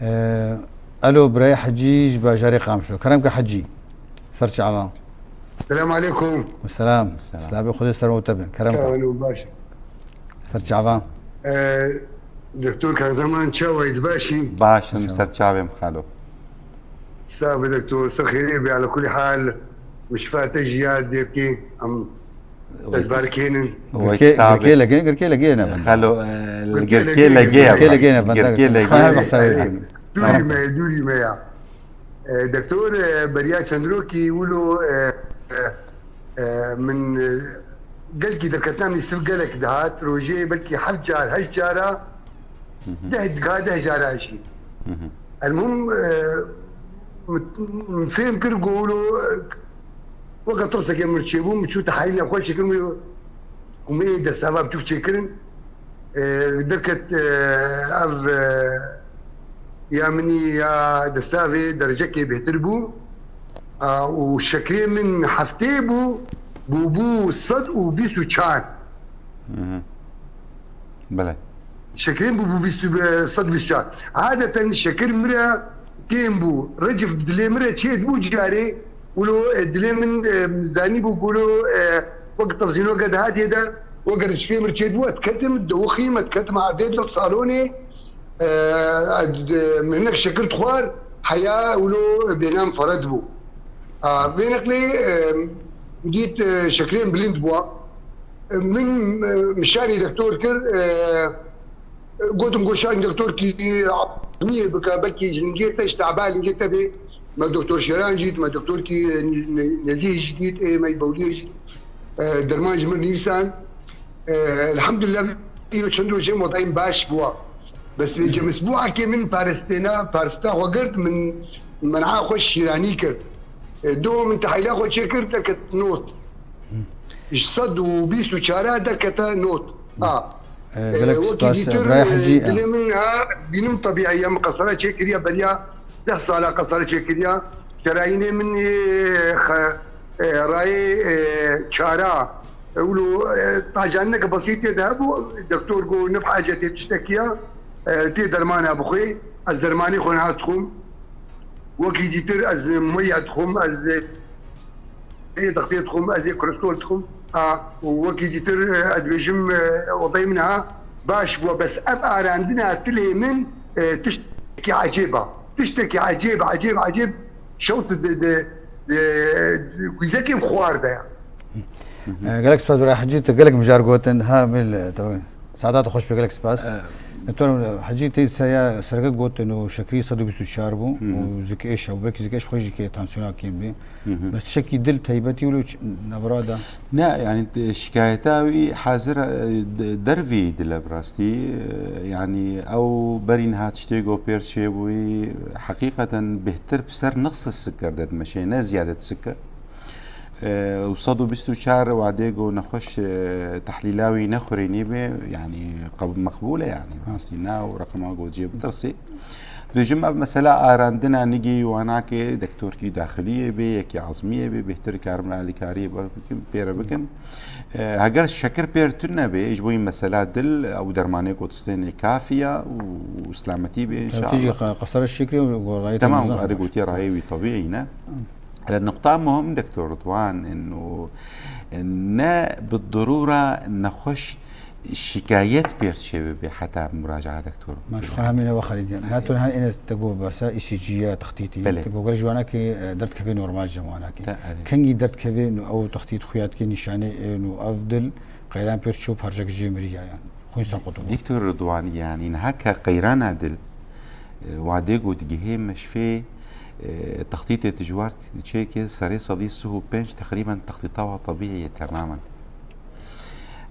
Ee, Alo, Birayê Hecî ji bajarê Qamişlo. Kerem ke Hecî. Ser çava. Selam aleykum. Ve selam. Selam. Silavê Xwedê ser we te bin. Kerem ke. Kawano baş. Ser çava. Ee, Doktor Kahraman çawa, ez baş î? Baş im, ser çavê min xalo. Sabe doktor, ser xêrê be, ala kulî hal. Mişfa te jî ya dêrkê. Em ez barkênin. Wek Girkê sabe. girkê legê girkê legê ne benda. Xalo, e, Girkê girkê legê. legê. Girkê legê ne benda. Girkê Xana legê. bexsa wê Dûrî me, dûrî me ya. E, Doktor, e, beriya çend rokî wilo, e, e, e, min, e, gelkî derketina min sif gelek dihat, rojê belkî heft car, heşt cara, deh diha, deh cara jî. Elmuhim, e, min, min fêm kir ku wilo, e, weke tirsekê min çêbû, min çû tehalîla xwe çêkir, min û min ê destava biçûk çêkirin. E, derket, e, ev, e, ya minî ya destavê derecekê bêhtir bû. A, û şekerê min heftê bû, bûbû sed û bîst û çar. Belê. Şekerê min bûbû bîst û, e, sed û bîst û çar. Adeten şeker min re kêm bû. Recif dilê min re çêdibû carê, wilo, e, dilê min, e, zanîbû ku wilo, e, wek tevzînoke dihatê de, wek ricifê min çêdibû, ez diketim, diwixîm, ez diketim erdê dil salonê, e, ez, e, min hinek şekir dixwar, heya wilo bêhna min fered bû. A, vê neqlê, e, dît, e, şekerê min bilind bûa. E, min, e, min şanî doktor kir, e, Gotim ku şanî doktor kî niyê bike, belkî ji lingê te, ji taba lingê te bê. Me doktor Şeran jî dît, me doktor kî, e, ne-, Nezîh jî dît, ê me Bawliyê jî, e, derman ji min nivîsan. E, elhamdulillah, îro çend rojê modayîm baş bûa. Bes vê cem isbûakê min paristêna, parista xwe girt, min men'a xwe şîranî kir. E, do min tehayla xwe çêkir, derket not. Ji sed û bîst û çar derkete not. A. E, E, gelek wekî spas, dîtir, Birayê e, Hecî, e. Dilê min ha bînim tebiî ye, min qesere çêkiriye beriya deh sala qesere çêkiriye. Şerayînê min ê xe-, e, rayê, e, çara, Wilo, e, tacanine ke besîtê de hebû, doktor got, "Ne bi hacetê tiştekî ye, e, tê dermana bixwê." Ez dermanê xwe niha dixwim. Wekî dîtir ez moya dixwim, ez ê dextê dixwim, ez ê kristol dixwim. A, û wekî dîtir, e, ez dibêjim, e, odeyê min ha baş bû, bes ev arandina tilê min, e, tiştekî ecêb e. Tiştekî ecêb, ecêb, ecêb. Şewt di, di, di, di guzekê xwar de ye. E, gelek spas bira Hecî, tu gelek mijar gotin. Ha, mil, e, tabii. Saeta te xweş be, gelek spas. E, Doktor Hecî, tê seya sereke gotin û şekerî sed û bîst û çar bû û zikêş e û belkî zikêş xwe jî ke tansiyona kêm bê. Bes tiştekî dil teybetî wilo ç-, navra da? Ne, yani, de-, şikayeta wî hazir, e, de-, dervî dile bi rastî. E, yani, ew berî niha tiştê go pêr çêbûyî, heqîqeten bêhtir bi ser nexsi siker de dimeşê, ne ziyadet siker. E, û sed û bîst û çar wadê go nexweş, e, tehlîla wî nexurênî be, yani, qab-, meqbûl e, yani, rastî ne, û reqema go cê bitirsî. Dibêjim ev mesela arandina nigî wanakê, doktorkî daxiliyê bê, yekî ezmiyê bê, bêhtir karim alîkariyê ber bikim, pêre bikim. E, heger şekir pêr tune bê, ji bo yî mesela dil, ew dermanê ku distênê kafî ye û silametî bê, Tabii, inşallah. Tijî qe-, qesara şekerî û gorayê Tamam, temizan erê baş. Gotiye rayê wî tabîî ne. Hele nuqta muhim, doktor Ridwan, inu ne bi dirûra nexweş şikayet pêr çê bibe heta muraca'a doktor. Ma ji xwe hemî ne ve xerîdiyan. Na tu niha êne te got basa E C G ya textîtî. Belê. Te got gel ji wanakê, e, derdkevê normal ji wanakê. Te, erê. Kengî derdkevê nu ew textît xuya dike nîşanê, e, nu ev dil qeyran pêr çû parçek jê miriya yan. Xwînstan qutû. Doktor Ridwan, yani niha ke qeyrana dil, e, wadê got gihê meşfê, e, textîtê tijwar çêke serê sedî sih û pênc teqrîben textîta wa tebîî ye temamen.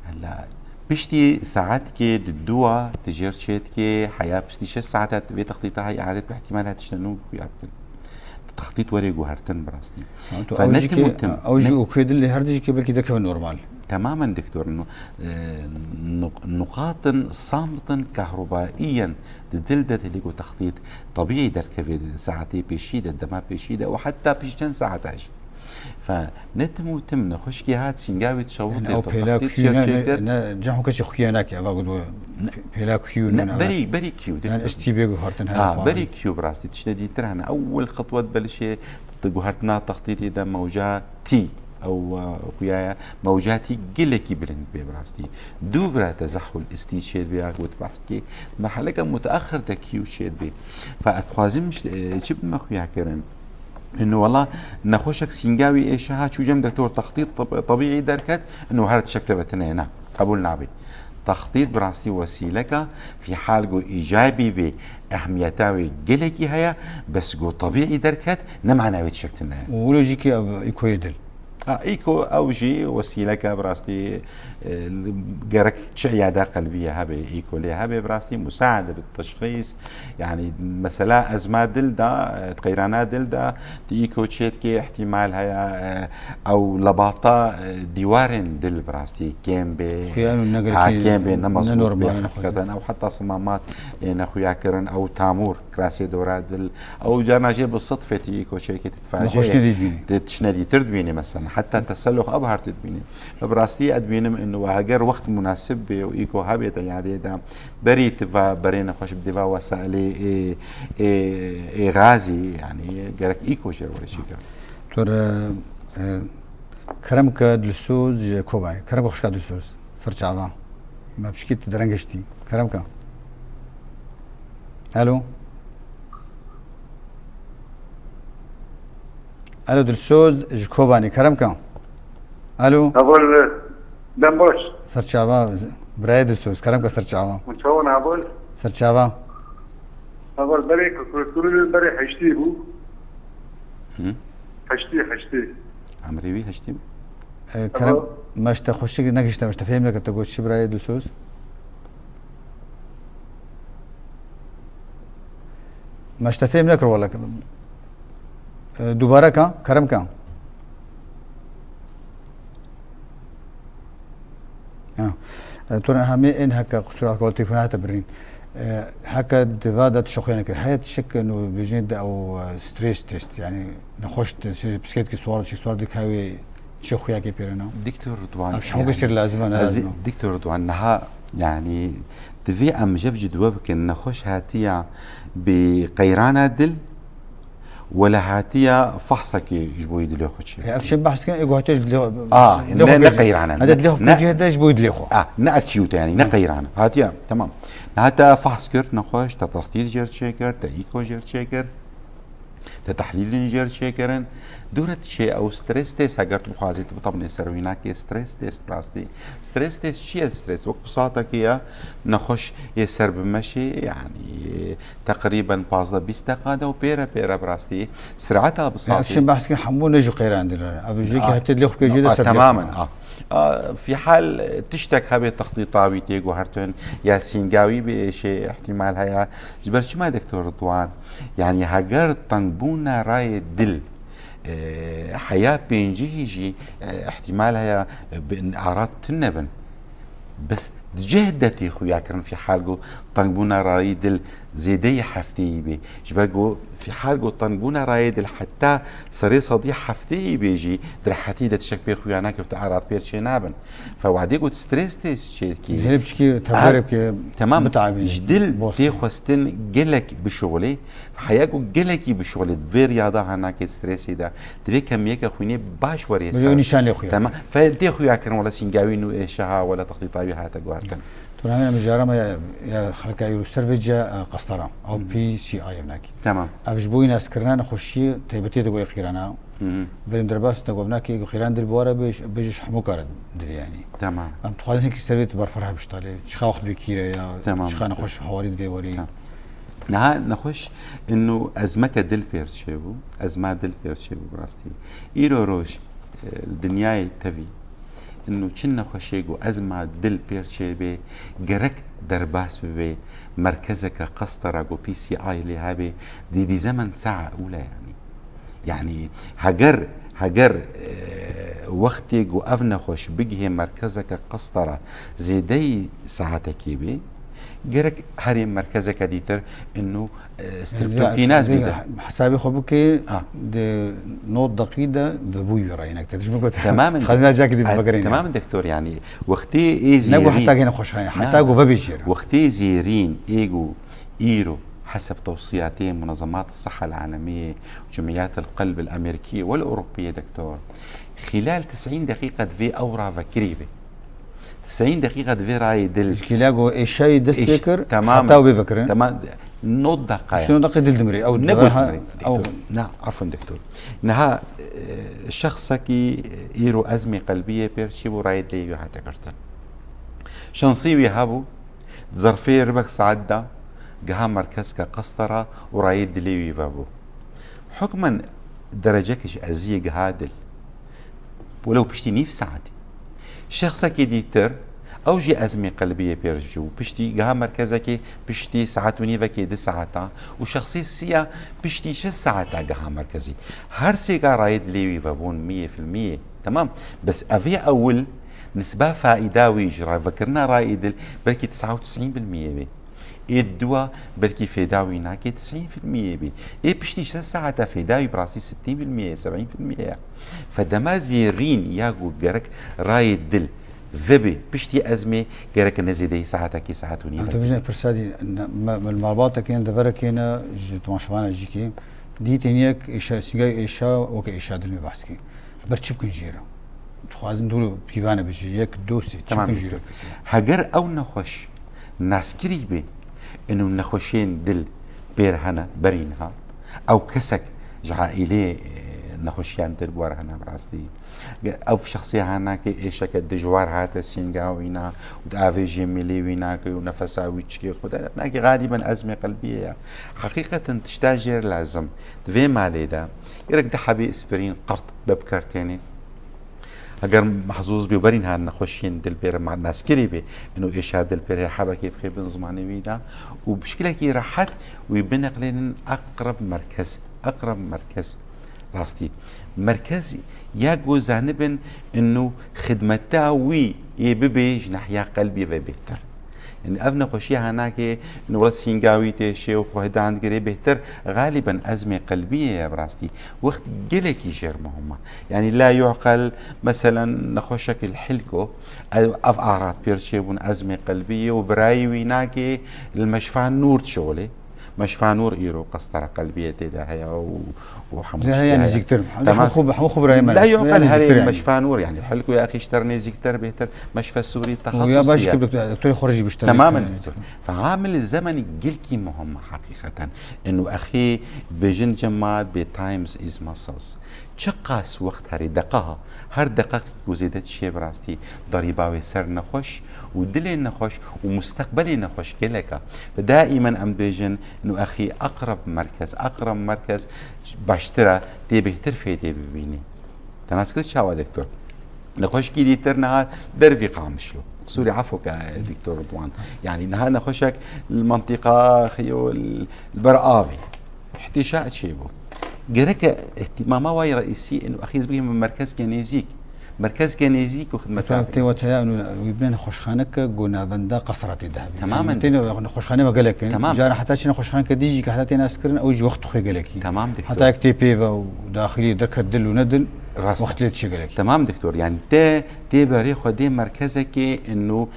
Hela piştî saetkê di dûa tu jêr çêdikê, heya piştî şeş saeta tu vê textîta hay iade tu ihtimal heye tiştê nû xuya bikin. Textît were guhertin bi rastî. Ha, tu Fe ew ne jî tim ke, û tim, ew jî ne û kê dilê her dijî ke belkî dekeve normal. Temamen doktor, nu-, e, nu-, nuqatin samtin kahrobaiyen di dil de telî ku textît tebîî derdikeve di saetê pêşî de, dema pêşî de û heta pişt çend saeta jî. Fe ne tim û tim nexweşkî hat sîngavî dişewitê Yani ew to pêla textît kuyû şer ne, çêkir. Ne, ne, cehû kesî xuya nake, eva got Ne, pêla kuyû ne, ne, ne, berî, berî kuyû, Yani diktir. istî bê guhartin her Ha, xwe. Berî kuyû bi rastî tiştê dîtir hene. Ewil xitwet belişê di guhertina textîtê de mewca tî. Ew, e, xuya ye. Mewca tî gelekî bilind bê bi rastî. Dû vira tezehul istî çêdibê ya got behs dikê. Merheleke muteaxir de kuyû çêdibê. Fe ez dixwazim, e, çi bime xuya kirin? Inu wela nexweşek sîngawî êşe ha çû cem doktor textît teb-, tebîî derket, inu her tişek tevete ne, na, qebûl nabê. Textît bi rastî wesîleka fî hal go îcabî bê, ehmiyeta wê gelekî heye, bes go tebîî derket, ne mana wê tişek tune ye. Û wilo jî ke ev îkoyê dil. Ha, îko ew jî wesîleke bi rastî, e, gerek çi îyada qelbîye hebe, îko lê hebe bi rastî musaade bi teşxîs, yani mesela ezma dil de, e, qeyrana dil de, di îko çêdikê ihtimal heye, e, ew lebata, e, dîwarên dil bi rastî kêm bê. Xuya û ne Ha, gerekî kêm bê, ne ne mezbût bê, normal, ne heqîqeten. Ew heta simamat ê nexuya kirin, ew tamûr, kirasê dora dil. Ew carna jê bi sitfetî îko çêkê Nexweşînê dî dibînî. Tê tiştine dîtir dibînî mesela. Heta teselux ev her tê dibînî. Bi rastî ez dibînim inu heger wext munasib bê û îko hebê te yadê de berî tu va berê nexweş bidê va wesailê ê, ê, ê gazî, yani gerek îko jê were çêkir. Tor, e, e, Kerem ke Dilsoz ji Kobanê. Kerem ke xwişka Dilsoz. Ser çava. Me pişkî tu dereng giştî. Kerem ke. Alo. Alo Dilsoz ji Kobanê, kerem ke. Alo. Heval, dem baş. Ser çava, birayê Dilsoz, kerem ke ser çava. Hûn çawa ne heval? Ser çava. Heval berê ku kurê berê heştê bû. Hı. Heştê, heştê. Emrê wî heştê bû. E, kerem, Heval. Me ji te xweşik negişte, me ji te fêm nekir, te got çi birayê Dilsoz? Me ji te fêm nekir wele. E, dubare ka, kerem ka. Ya. E, tu ne hemê ên heke qusura kol telefona hete birîn. E, heke diva da tişe xuya nekir. Heye tişek no bijin de o, e, stress test, yani nexweş te, şey, psiketkî sual, şey, sual dik hewê Çi xuyakê pêrena? Diktor Ridwan, Ev ji hemû yani, tiştê lazim e, ne ez lazim e? Diktor Ridwan, niha yani divê em jev ji duwe bikin. Nexweş hatiya bi qeyrana dil, wela hatiya fahsekê ji bo yê dilê xwe çêbike. Ev çi behs kirin, ê ku hatiye ji dilê xwe, A, dilê ne, xwe ne pêjê. Qeyrana, Hede ne, dilê xwe ne, pêjê, hede ji bo yê dilê xwe. A, ne acute yani, ne Hı. Qeyrana. Hatiya, tamam. Niha te fahs kir, nexweş, te tehlîl jêr çêkir, te îko jêr çêkir. Te tehlîlên jêr çêkirin. Dûre diçê ew stres test, heger tu bixwazî tu bitebnê ser wî nakê stres test bi rastî. Stres test çi ye stres? Wek bi saetekê ye nexweş yê ser bi meşê, yanî teqrîben pazdeh bîst deqa de û pêre pêre bi rastî sireta bi Ev saetê. Çi behs kirin hemû ne ji qeyran dil re. Ev ji ki Ah, hatiye dilê xwe pêjê de ah, ser temamen, ah. Ah, fî hal tiştek hebe textîta wî tê guhertin ya sînga wî bi êşê îhtimal heye. Ji ber çima Doktor Ridwan? Yanî heger tengbûna rayê dil, e, heya pêncî jî, e, îhtimal heye, e, bi arat tune bin. Bes di cih de tê xuya kirin fî hal ku tengbûna rayê dil zêdeyî hefteyî bê. Ji ber ku fî hal ku tengbûna rayê dil heta serê sedî hefteyî bê jî di rehetî de tiştek pê xuya nake, tu arat pêr çê nabin. Fe wadê ku stres test çêdikî. Hêlê piçkî tevgerê bike Tamam. Bitaybî. Ji dil Boston. Tê xwestin gelek bişuxulê. Heya ku gelekî bişuxulê di vê riyada hanakê stresê de. Divê kemiyeke xwînê baş werê Bi ser. Nîşan lê xuya. Tamam. Fe tê xuya kirin wela sîngawî nû êşeha wela textîtawî hate guhertin. Tu navê mijara me ya, ya xelka îro ser vê ciya, e, qestara. Ew P C I ev nakî. Tamam. Ev ji bo yî naskirina nexweşiyê taybetiyê de goyê qîrana. Hı hı. Berîm derbas te govnakê ku xêran dil bi wara bêj, bêj ji hemû kare dil yanî. Tamam. Em dixwazin ki ser vê tu berfireh biştalê. Çiqa wext bê kîre ya, Tamam. Çiqa nexweş hawarî divê werî. Tamam. Niha nexweş inu ezmeke dil pêr çêbû. Ezma dil pêr çêbû bi rastî. Îro roj, e, dinyayê tevî. Inu çi nexweşê ku ezma dil pêr çêbê, gerek derbas bibe, merkezeke qestera ku P C I lê hebe, dî bi zemen sae ûle yanî. Yanî heger, heger, e, wextê ku ev nexweş bigihê merkezeke qestera zêdeyî saetekê bê, gerek herê merkezeke dîtir inu, e, streptokînaz bide. Hesabê xwe bike Ha. Di nod deqî de vebûyî wê rayînek te. Dijmin got, Temamen. Xezna cakî dî Ay, vegerîne. Temamen doktor, yanî wextê ê Ne got zêrîn. Heta gene xweşxane, Na, heta na. Got vebê jêr. Wextê zêrîn ê got îro heseb tewsiyatê Munezemat Siha Alemiyê, Cumiyat el Qelb el Amerikiyê wel Ewropiyê doktor. Xilal tisîn deqîqe divê ew ravekirî be. Tisîn deqîqe divê rayê dil. Îşkîla got êşayî dest Êş-, pê kir, Tamam. Heta ew bê vekirin. Tamam. Nod deqaya. Îşte nod deqî dil dimrê. Ew Ne dibe got ha, dimrê, ew doktor. Na, afon doktor. Niha, e, şexsekî îro ezmê qelbiyê pêr çîbû rayê dilê wî hate girtin. Şansî wî hebû, di zerfê ribek saet de giha merkezke qestera û rayê dilê wî vebû. Hukmen derecekî ji eziyê giha dil. Welew piştî nîv saetî. Şexsekî dîtir, ew jî ezmê qelbiyê pêr çû. Piştî giha merkezekê, piştî saet û nîvekê di saeta û şexsê siya piştî şeş saeta giha merkezî. Her sêka rayê dilê wî vebûn miyê fil miyê. Temam. Bes evê ewil nisba faîda wî ji ravekirina rayê dil belkî tes'a û tisîn bil miyê bê. Ê dua belkî fêda wî nake tisîn fil miyê bê. Ê piştî şeş saeta fêda wî bi rastî sitîn fil miyê ye, sebîn fil miyê ye. Fe dema zêrîn ya ku gerek rayê dil vebê piştî ezmê gerek ne zêdeyî saetekê, saet û nîvekê. Em dibêjin pirsa dî, ne, me, me li malbatekê ne, deverekê ne, ji temaşevana jî kê, dîtên yek êşa, sîngayê êşa, weke êşa dil me behs kê. Ber çi bikin jê re? Dixwazin dû pîvane bijî, yek, du, sê, çi Tamam, bikin jê re? Doktor. Heger ew nexweş naskirî bê, inu nexweşên dil pêr hene, berî niha. Ew kesek ji aîlê, e, nexweşiyan dil bi war hene bi rastî. Ev şexsê hanakê êşeke dijwar hate sînga wîna û di avêjê mêlê wî nake û nefesa wî çikê xwe de nake, xalîben ezmê qelbiyê ye. Heqîqeten tişta jêr lazim. Di vê malê de gerek di hebê aspirîn qert be bi kar tênê. Heger mehzûz bê û berîn han nexweşiyên dil pêre ma-, naskirî bê, ino êşa dil pêre hebekê bixê bin zimanê wî de û bi şikilekî rehet wî bineqlênin eqreb merkez, eqreb merkez. Rastî. Merkez ya ku zanibin inu xidmeta wî ê bibê ji nehiya qelbî ve bêhtir. Yani ev nexweşiya hanakê, wela sîngawî têşê û xwe hidan digirê bêhtir, xalîben ezmê qelbiyê ye bi rastî. Wext gelekî jêr muhim e. Yani la yuqel, meselen, nexweşek li hilko, ev, ev arat pêr çêbûn ezmê qelbiyê û birayî wî nakê li meşfa nûr dişixulê. Meşfa nûr îro qestera qelbiyê tê de heye û, û hemû Lê tiştê heye heye. Nêzîktir. Hemû Temam. xwe, hemû xwe birayê me La ne. Heye yuqel herê nêzîktir yani. Meşfa nûr yani. Hilko ya xî ji te re nêzîktir bêhtir. Meşfa sûrî Û ya baş texasusî ye. kir doktor, doktorê xwe re jî bişte. Temamen doktor. Fe amil zemenî gelkî muhim e heqîqeten. Inu exî bêjin cemaat bê times is muscles. Çiqas wext herê deqaha, her deqaqek ku zêde dişê bi rastî darîba wê ser nexweş û dilê nexweş û musteqbelê nexweş gelek e. Ve daîmen em dibêjin, nu exî aqreb merkez, aqreb merkez baştir e, tê bêhtir fêdê bibînî. Te nas kir çawa doktor? Nexweşkî dîtir niha dervî Qamişlo. Sûrî efo ke doktor Ridwan. Yani niha nexweşek li mentiqa xiyo li ber avê. Îhtîşa çêbû. Gereke îhtîmama wayî reîsî inu exîz bigihîme merkezke nêzîk. Merkezke nêzîk û xidmeta Tê wate ya inu wî bine nexweşxaneke ku navenda qesra tê de hebî. Temamen. Yani têne nexweşxane me gelek in. Tamam. Cara heta çi nexweşxaneke dî jî ke heta tê naskirin, ew jî wext xwe gelekî. Tamam, doktor. Heta yek tê pê ve û daxilî derket dil û ne dil, Rast e. wext lê dişê gelekî. Tamam, doktor. Yani te tê berê xwe dê merkezekê inu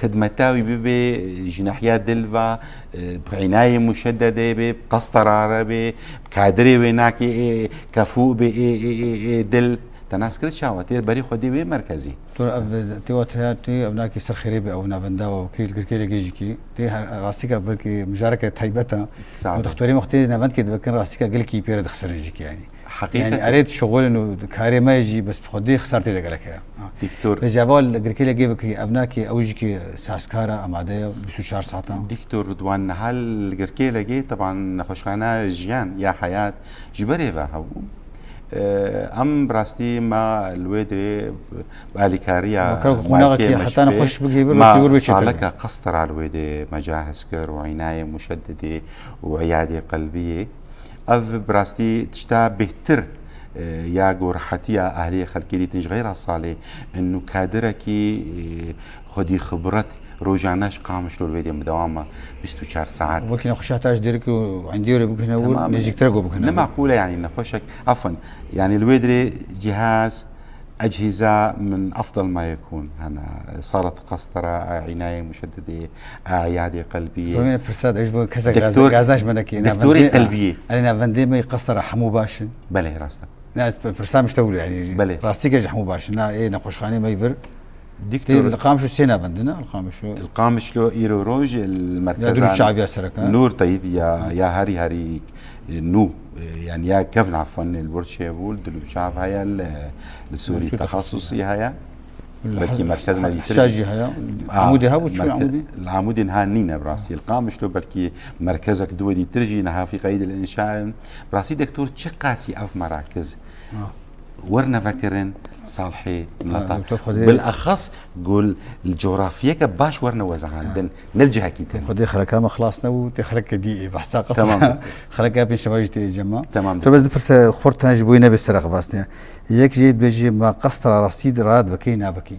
xidmeta wî bibe ji nahiya dil ve, e, bi înayê muşeddedê be, bi qestarare be, bi kadirê wê nakê ê kefû be ê, ê, ê, ê dil. Te nas kir çawa têr berî xwe dê wê merkezî. Tu ev tê wa teyar tê, ev nakê ser xêrê be, ew navenda wa kirî li girkê lê gêjikî. Tê her, rastîka belkî mijareke taybet e. Sağ ol. Ew dixtorê me xwe tê navendkê divekin rastîka gelkî pê re dixisirin jikî yani. Heqîqet Yani e. erê şixulin û karê me jî bes bi xwedî xisar tê de gelek heye. Ha. Doktor. Vêca eva li girkê lê gê bikirî, ev nakê ew jî ki sazkar e, amade ye, bîst û çar saetan. Doktor Ridwan niha li girkê lê gê, teban nexweşxana jiyan ya heyat ji berê ve hebû. Ee, em bi rastî me li wê dirê bi alîkariya Bakalım, malkê qonaxekî heta meşfê, nexweş bigihî bir, me belkî wir bê çêtir saleka be. qestera li wê dê me cahiz kir û înayê muşeddedê û îyadê qelbiyê. Ev bi rastî tişta bêhtir, e, ya ku rehetiya ahliyê xelkê dîtin ji xeyra salê, inu kadirekî, e, xwedî xibret rojane ji Qamişlo li wê dê bidewam e bîst û çar saet. Wekî nexweşa heta ji Dêrikê û Endiyê were bigihine wir, Tamam. nêzîktir e ku bigihine wir. Nema qûle yani nexweşek, efwen, yani li wê dirê cihaz, ecihîza min efdel ma yekûn hene, salet qestera, a, înayê muşeddedê, a, îyadê qelbiyê. Rûmê pirsa de ji bo kesek Doktor, gaz-, gazdaş me nekê. doktorê Navendê, qelbiyê. Erê navendê me qestera hemû baş in. Belê, rast e. Ne, ez pirsa min ji te wilo, yani, Belê. rastî ke ji hemû baş in. Na, ê nexweşxanê me yî vir. Doktor. Tê li Qamişlo sê navendin, ne? Li Qamişlo. Li Qamişlo îro roj, li Ya merkeza dil û çaviya sereke. Nûr Teyîd ya, ya herî herî, e, nû, e, yani ya kevn afan li wir çêbû, li dil û çav heye, li, li sûrî Sûrî texasusî heye. Li Belkî He-, merkez He-, nedîtir Hişa jî. jî heye. A, Amûdê hebû, çû merke-, Amûdê? Li Amûdê niha nîne bi rastî. Li Qamişlo belkî merkezek duwedîtir jî niha fî qeydil înşa in. Bi rastî doktor çiqasî ev merakiz Ha. werne vekirin salihê Ha, mileta. doktor Xwedê Bilexas gul li coğrafiyeke baş werne wezehandin. Ha. Ne li cihekî din. Xwedê xeleka me xilas nebû, tê xeleke dî ê behsa qesra. Tamam. Xeleka pênc şema jî tê cema. Tamam. Tu bes di pirse xurt tane ji bo wî nebê sere xivastine. Yek jê dibêjî me qestra rastî di raya divekî navekî.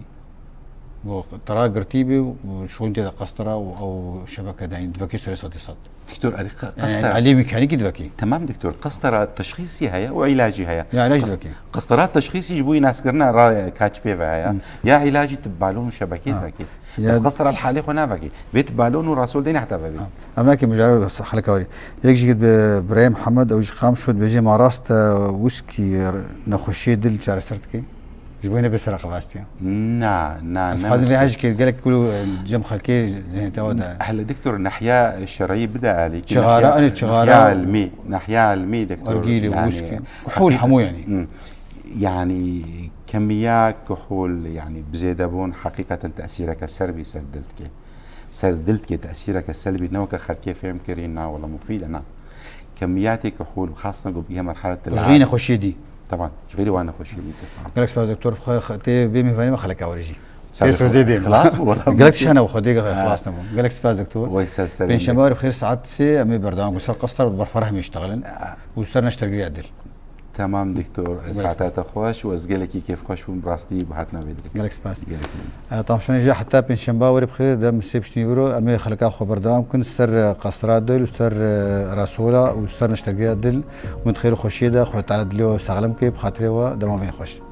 Bo tera girtî bê û şûn tê de qestra û ew şebeke dayîn divekî serê sedî sed. Doktor, erê qe-, Yani, qestra. Alî mekanîkî divekî. Tamam doktor, qestera teşxîsî heye û îlacî heye. Ya, îlac Qes-, divekî. Qestera teşxîsî ji bo naskirina ra kaç pê ve heye. Hı. Ya îlacî tu balon û şebekê Ha. divekî. Ya Bes qestera li halê xwe navekî. Vê tu balon û rasol deyne heta vevê. Ha. Em nakê mijara xeleka werî. Yek jî bi birayê Mihemed, ew ji Qamişlo dibêje, ma rast e wîskî nexweşiyê dil çareser dike? Ji bo wê nebê sere xevastiya. Na, na, Ez ne dixwazim vê muşkil. hejikê gelek kul û cem xelkê zihniyeta we de. Hele doktor, nehiya şer'î bide alî. Çixara, Nehiya, anê çixara. nehiya ilmî, nehiya ilmî doktor. Ergîlî, Yani, wîskî. Kuhul heqîqet-, hemû yani. Hmm. Yani, kemiya kuhul, yani, bi zêdebûn heqîqeten tesîreke ser bî ser dil dike. Ser dil dike tesîreke selbî, ne weke xelkê fêm kirî, na wela mufîd e, na. Kemiyatê kuhul, xasna ku bîye merheletil Ji xeyrî nexweşiyê dî. Teban, ji xeyrî wan nexweşiyê dî, teban. Gelek spas doktor, xwe, xwe, tê bê mêvanê me xeleka werê jî. Sağ Tê ol. sözê dê. Xilas bû, wala Gelek mümkün. şana xwe dê Ha. xilas nebû. Gelek spas doktor. Way ser serê Pêncşembe dê. Werê bi xêr saat sê em ê berdewam ku ser qestar û berfireh em ê iştexilin. Ha. Û ser neştergiriya dil. Temam doktor, saeta te xweş û ez gelekî kêfxweş bûm, bi rastî bi hatina vê dirê. Gelek spas. Gelek. Tamaşanê jî heta pêncşemba werê bi xêr, dem sê piştî viro em ê xeleka xwe berdewam kin ser qasra dil û ser rasola û ser neştergeya dil. Hûn di xêr û xweşiyê de, Xwedê Teala dilê we saxlem ke, bi xatirê we, dema vê xweş.